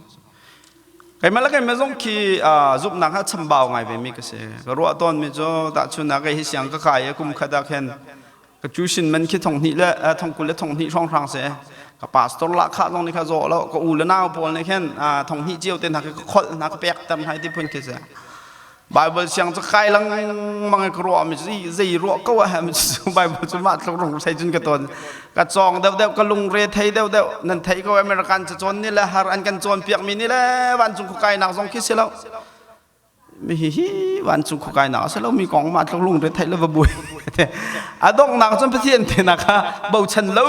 Keimah le keimah zong khi zumhnak ah chambau ngai ve mi ka si. Ka ruah tawnmi cu tahchunhnak kei hi siang ka kai i kum khat ah khin ka tuition man khi thong hnih le thong 20 le thong hnih hrawnghrang si ka pastor lah khah zong nih kha zaw lo ka u le nau pawl nih khin thong hnih cio te hna khi ka kholh hna ka pek ter hna ti phun khi si Bible siang cu kai lengmang ka ruah mi zei ruah ko ah hem Bible cu mah tluk rung sei cun ka ton ka cawng deuh deuh ka lungre thei deuh deuh nan thei ko American ca cawn ni le har an kan cawn piak mi ni le vancung khukai nak zong khi si lo mi hi hi vancung khuakainak a si lomi kong mah tluk lungre theih le va buai a donghnak cun Pathian te nak kha bochan lo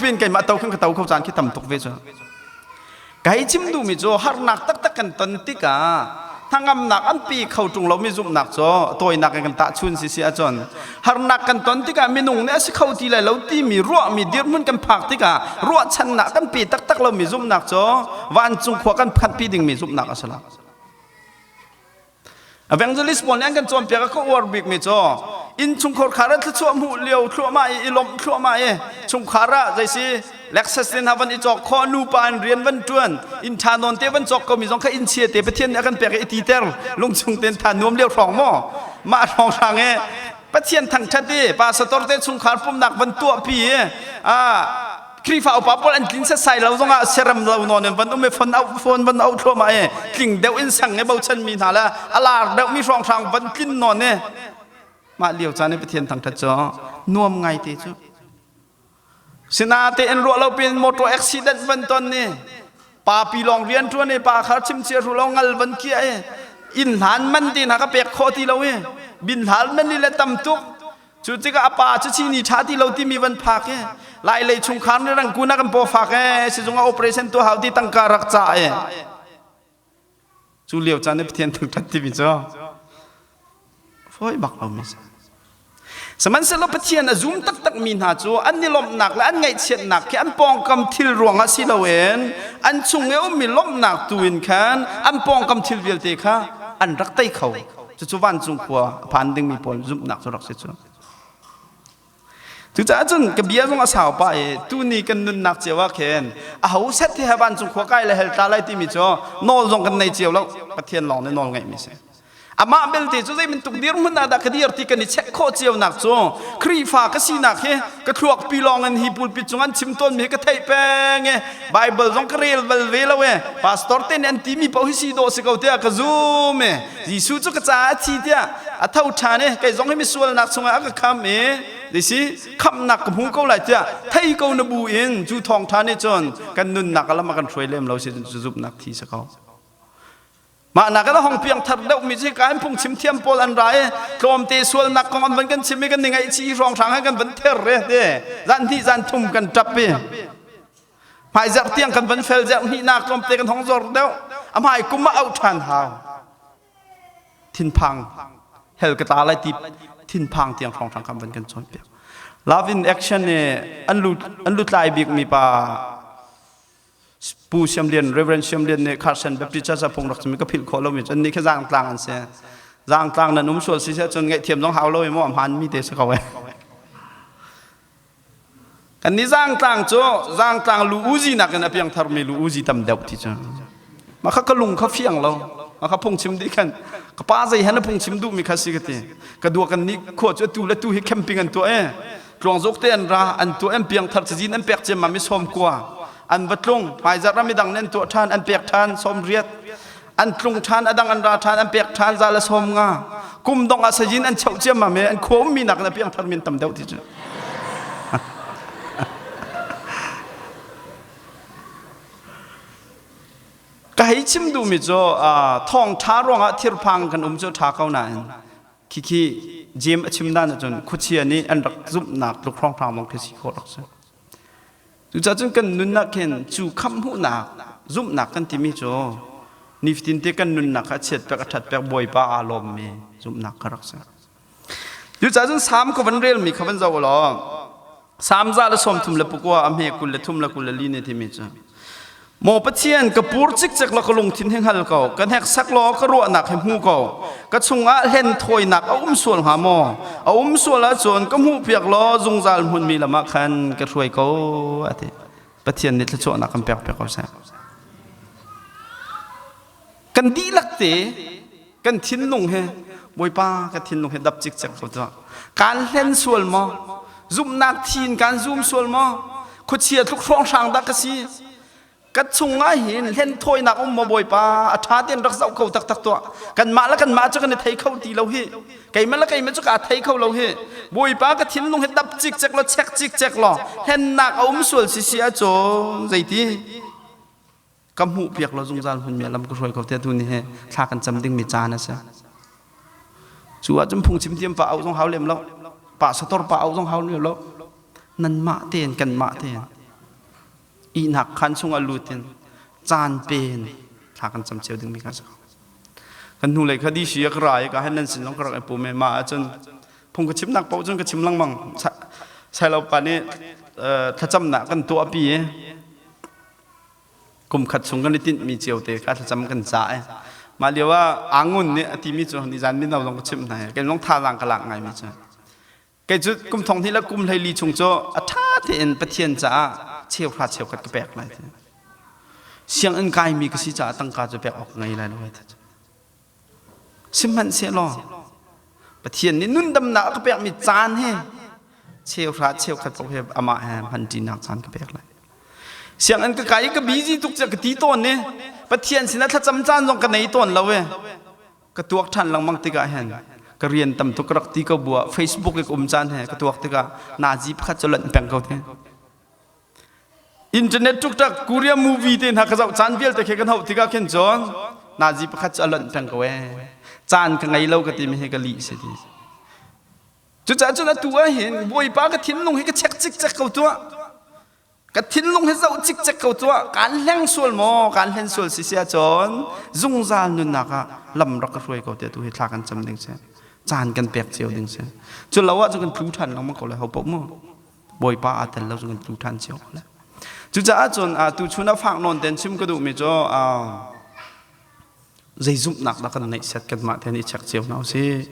pin keimah to khin ka to kho caan khi tam tuk ve cu kai chim duhmi cu harnak taktak kan ton tikah Hnangamnak an pi kho ṭung lomi zumhnak cu tawinak in kan tahchun si si ahcun harnak kan ton tikah minung nih a si kho ti lai lo timi ruahmi dirhmun kan phak tikah ruahchannak kan pe taktak lomi zumhnak cu vancung khua kan phanhpi dingmi zumhnak a si lo. Evangelist pawl nih an kan cawnpiak a ka uar bikmi cu innchungkhar khar ah thluachuah hmuh lio thluahmah i i lawmh thluahmah i chungkhar ah zeisi Lexus te hna van i cawk khawh nupa in rian van ṭuan inn ṭha nawn te van cawk komi zong kha inn chia te Pathian nih a kan pek i i titer lungchung ten tha nuam lio hrawng maw mah hrawng hrang i Pathian thangṭhat i pastor te chungkhar pumnak van tuahpi i Khrihfa upa pawl an tlin setsai lo zongah siarem lo nawn in van um i phone auh phone van auh thluahmah i tling deuh in sang i bochan mi hna le a lar deuh mi hrawnghrang van tlin nawn i mah lio caan i Pathian thangṭhat cu nuam ngai te cu Sinatein ruah lo pin motor accident van ton ni pa pi lawng rian ṭuan i pa khar chim chia ru lo ngal van kia i inn hlan man ti hna ka pek khawh ti lo i bin hlan man ni le tam tuk Cu tikah a pa cu chini ṭha ti lo timi van phak i lai lei chungkhar nih rangkun ah kan paw fak e sizung ah operation tuah hau ti tangka rak ca e cu lio caan i Pathian thangṭhat timi cu fawi bak lomi si Sihmanhsehlaw Pathian a zum taktakmi hna cu an i lawmhnak le an ngaihchiatnak khi an pawngkam thil ruangah si loin an chung i ummi lawmhnak tu in khan an pawngkam thil vialte kha an rak tei kho. Cucu vancung khua a phan dingmi pawl zumhnak cu rak si cu. Cucaah cun ka bia zong a sau pah i tuni kan nunnak cio ah khin aho set he vancung khua kai le hell tla lai timi cu nawl zong kan nei cio lo Pathian lawng nih nawl ngeihmi si. Amah belte cu zei bantuk dirhmun ah dah ka dir ti kan i check khawh cio nak cu Khrihfa ka sinak hi ka thluak pi lawng in hi pulpit cung an chim tawnmi hi ka theih peng i Bible zong ka rel bal ve lo e pastor te nih an timi paoh hi si dawh si ko tiah ka zum e Jesuh cu ka caah a thi tiah a tho ṭhan i kei zong hi misualnak chungah a ka kham i si khamhnak ka hmu ko lai tiah thei ko na bu in cu thawngṭha nih cun kan nunnak a lam a kan hruai lem lo si cu zumhnak thi si ko. Mah nak in a hong piang thar deuh mi cu hika in phungchim thiam pawl an ra i tlawmte sualnak kong an van kan chim i kan ni ngaihchih hrawnghrang he kan van ther re te zan hnih zan thum kan ṭap i hmaizarh tiang kan van fel zerh hnihnak tlawmte kan hong zor deuh a hmai kum ah auh ṭhan hau thinphang hell ka tla lai ti thinphang tiang hrawnghrang kan van kan cawnpiak love in action nih an lu an lu tlai bik mi pa Pu Siam Lian Reverend Siam Lian nih Carson Baptist Church ah phung rak chim ka philh khawh lomi cun ni khi zaangtlang an si zaangtlang nan um sual si seh cun ngaihthiam zong hau lo i maw a hmaan mi te si ko e Kan nih zaangtlang cu zaangtlang lu uzi nakin a piangthar mi lu uzi tam deuh ti cu. Mah kha ka lung kha fiang lo. Mah kha phungchim dih khan ka pa zei han a phungchim duh mi kha si ka ti. Ka dua kan nih khua cu atu le tu hi camping an tuah e. Tluangzuk te an ra an tuah an piangthar cazin an pek ciammam i sawm kua. An va tlung hmaizarh ram midang nih an tuah ṭhan an pek ṭhan sawm riat. An tlung ṭhan a dang an ra ṭhan an pek ṭhan za le sawm nga kum dong ah sajin an cheuh ciammam i an khua ummi nakin a piangthar mi an tam deuh ti cu ka hei chim duhmi cu thawngṭha ruangah thirphang kan um cu ṭha ko nain khikhi Jim a chim dan ahcun khuachia nih an rak zumhnak tluk hrawnghrang bang khi si khawh rak si. Cucaah cun kan nunnak khin cu khamh hmuhnak zumhnak kan timi cu nifatin te kan nunnak kha a chiat pek a ṭhat pek Bawipa aa lawmmi zumhnak kha rak si. Cucaah cun Salm ka van relmi kha van zoh law Salm 134 a hme 23 le 24 nih timi cu Maw Pathian ka pur cikcek law ka lungthin hi hngal ko ka hneksak law ka ruahnak hi hmu ko ka chungah hlen thawinak a um sual hnga maw a um sual ahcun ka hmuhpiak law zungzal hmunmi lam ah khan ka hruai ko a ti Pathian nih thluachuahnak kan pek piak ko seh kan dihlak te kan thinlung he Bawipa ka thinlung he dap cikcek ko tuah kaan hlen sual maw zumhnak thi in kaan zum sual maw khuachia tluk hrawnghrang dah ka si ka chungah hin hlen thawinak um maw Bawipa a ṭha tein rak zoh ko taktak tuah kanmah le kanmah cu kan i thei kho ti lo hi keimah le keimah cu kaa thei kho lo hi Bawipa ka thinlung hi dap cikcek law chek cikcek law hlennak a um sual si si ahcun zeiti ka hmuh piak lo zungzal hmun mi lam ka hruai ko te tu ni he thla kan cam ding mi caan a si cu ahcun phungchim thiam pa au zong hau lem lo pa sator pa au zong hau lem lo nanmah tein kanmah tein ihnak khan chungah lut in caan pen thla kan cam cio ding mi kha si. Kan hnulei kha DC ah ka ra i ka hen nan sin zong ka rak i pum i mah ahcun phung ka chimnak paoh cun ka chim lengmang. Sailo pa nih thlacamnak kan tuahpi i kum khat chung kan i tinhmi cio te kha thlacam kan cah i mah lio ah Angun nih a timi cu nizan mino zong ka chimh hna i kei zong thazaang ka lak ngaimi cu Kei cu kum thong hnih le kum 14 chung cu a ṭha tein Pathian caah cheuhra cheukhat ka pek lai ti. Sianginn kaimi ka si caah tangka cu pek awk ka ngei lai lo ai ti. Sihmanhsehlaw Pathian nih nundamnak a ka pekmi caan hi cheuhra cheukhat paoh hi amah he hmanṭinak caan ka pek lai. Sianginn ka kai i ka busy tuk cu ka ti tawn i Pathian sinah thlacam caan zong ka nei tawn lo i ka tuak ṭhan lengmang tikah hin ka rian tam tuk ka rak ti ko bu ah Facebook i ka um caan he ka tuak tikah nazi pakhat cu lonh peng ko te. Internet tuk tak Korea movie te hna ka zoh caan vialte khi kan hauh tikah khin cun nazi pakhat cu a lonh peng ko ee. Caan ka ngei lo ka timi hi ka lih si ti. Cucaah cun atu ah hin Bawipa ka thinlung hi ka check cikcek ko tuah. Ka thinlung hi zoh cikcek ko tuah. Kaan hleng sual maw? Kaan hlen sual si si ahcun zungzal nunnak ah lam rak ka hruai ko tiah tu hi thla kan cam ding si. Caan kan pek cio ding si. Cu lo ahcun kan tlu ṭhan lengmang ko lai ho paoh mu. Bawipa aa tel lo cun kan tlu ṭhan cio ko lai. Cucaah cun tu chun ah fak nawn ten chim ka duhmi cu zei zumhnak dah kan neih set kanmah ten i check cio hna usih.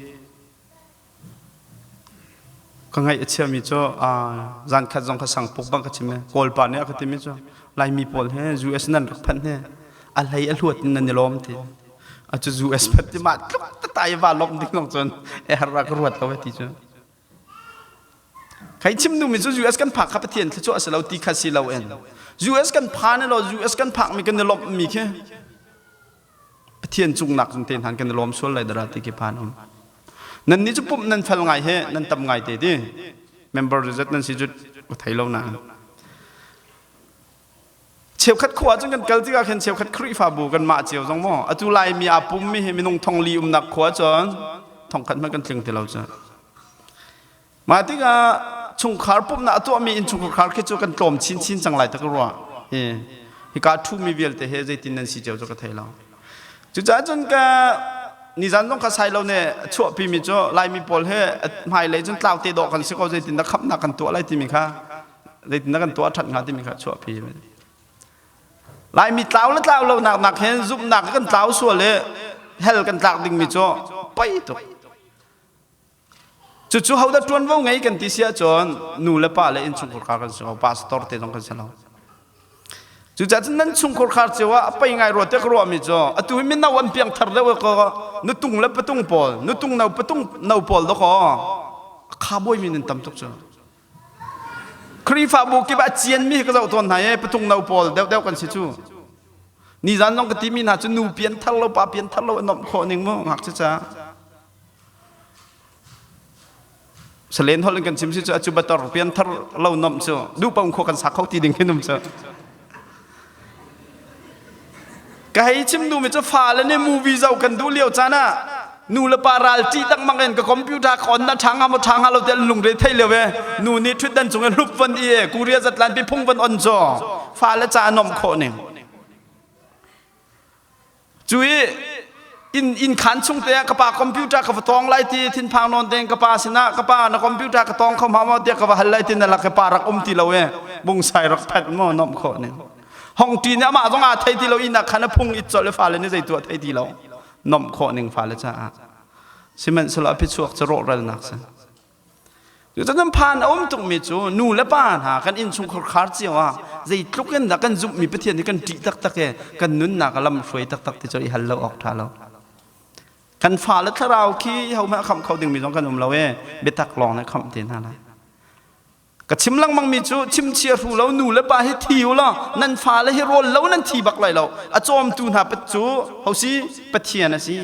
Ka ngaih a chiami cu zankhat zong kha sangpuk bang ka chim i Kawlpa nih a ka timi cu Laimi pawl he US nan rak phanh he a hlei a hluat in nan i lawm ti. A cu US phanh ti mah tluk tatai va lawmh ding zong cun e har ra ka ruat lo ti cu. Kai chim duhmi cu US kan phak kha Pathian thluachuah a si lo ti kha si lo in US kan phan lo US kan phakmi kan i lawmhmi khi Pathian cungnak cung te hnan kan i lawm sual lai dara ti khi phan um. Nan nih cu pumh nan fel ngai he nan tam ngai te ti. Member zat nan si cu ka thei lo na. Cheukhat khua cun kan kal tikah khin cheukhat Khrihfabu kan mah cio zong maw atu Laimi aa pummi hi minung thong li umnak khua cun thongkhat hmanh kan tling ti lo cu. Mah tikah chungkhar pumhnak a tuahmi innchungkhar khi cu kan tlawm chinchin cang lai tak ruah. Hi hika ṭhumi vialte he zeitin nan si cio cu ka thei lo. Cucaah cun ka nizan zong kha sai lo ne chuahpimi cu Laimi pawl he hmailei cun tlau te dawh kan si ko zeitin dah khamhnak kan tuah lai timi kha zeitin dah kan tuah ṭhat hnga timi kha chuahpi. Laimi tlau le tlau lo nak nak hin zumhnak kan tlau sual i hell kan tlak dingmi cu poi tuk. Cucu hodah ṭuanvo ngei kan ti si ahcun nu le pa le innchungkhar kan si ko, pastor te zong kan si lo. Cucaah cun nan chungkhar cio ah a pei ngai rua te ka ruahmi cu atu hi mino an piangthar deuh ko nutung le patung pawl nutung no patung no pawl dakaw a kha bawimi nan tam tuk cu. Khrihfabu kip ah cianmi hi ka zoh tawn hna i patung no pawl deuhdeuh kan si cu. Nizan zong ka timi hna cu nu pianthar lo pa pianthar lo a nuamh khawh ning mu ngakchia ca. Salen holh in kan chim si cu acu bator pianthar lo nom cu duh paung khua kan sak kho ti ding hin um cu. Ka hei chim duhmi cu fale nih movie zoh kan duh lio caan ah nu le pa ral ṭih tak mang in ka computer ka on na ṭha nga maw ṭha nga lo ti an lungre thei lio e nu nih ṭhutdan cung in hlup van i e Korea zatlan pi phung van on cu fale ca a nomh khawh ning. Cu i inn inn khaan chung te ah ka pa computer ka va tawng lai ti thinphang nawn tein ka pa sinah ka pa na computer ka tawng kho ma maw tiah ka va hal lai ti na lak i pa rak um ti lo e bungsai rak phanh maw nomh khawh ning hong ṭi nih amah zong aa thei ti lo inn ah khan a phung it colh i fale nih zei tuah thei ti lo nomh khawh ning fale caah sihmanhsehlaw a phichuak cu rawhralnak si Cucun phan a um tukmi cu nu le pa hna kan innchungkhar khar cio ah zeitluk in dah kan zumhmi Pathian hi kan ṭih taktak i kan nunnak a lam hruai taktak ti cu i hal lo awk ṭha lo. Kan fale thlarau khi hohmanh a khamh kho dingmi zong kan um lo i biatak lawng nih khamh te hna lai. Ka chim lengmangmi cu chimchia hru lo nu le pa hi thi u law nan fale hi rawl lo nan thi bak lai lo. A cawmtu hna cu hosi Pathian a si.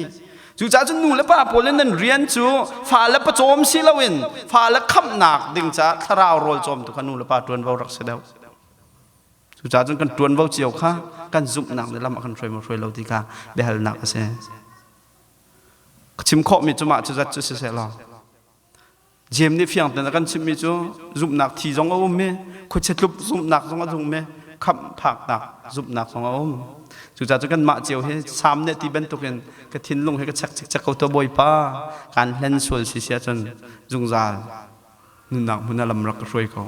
Cucaah cun nu le pa pawl in nan rian cu fale pawcawm si loin fale khamhnak ding caah thlarau rawl cawmtu kha nu le pa ṭuanvo rak si deuh. Cucaah cun kan ṭuanvo cio kha kan zumhnak nih lam a kan hruai maw hruai lo ti kha biahalnak a si. Ka chim khawhmi cu mah cu zat cu siseh law Jeim nih fiang tein a kan chimhmi cu zumhnak thi zong a um i khuachia tlup zumhnak zong a um i. Khamh phaknak zumhnak zong a um. Cucaah cu kanmah cio hi Salm nih ti bantukin ka thinlung hi ka chek cikcek ko tuah Bawipa, kaan hlen sual si si ahcun zungzal nunnak hmun ah lam rak ka hruai ko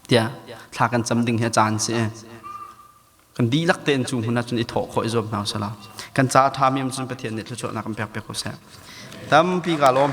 tiah thla kan cam ding hi a caan si. Kan dihlak tein cu hmun ah cun i thawh khawh i zuam hna usih law kan ca a ṭhami um cun Pathian nih thluachuahnak kan pek piak ko seh. Tampi ka lawm.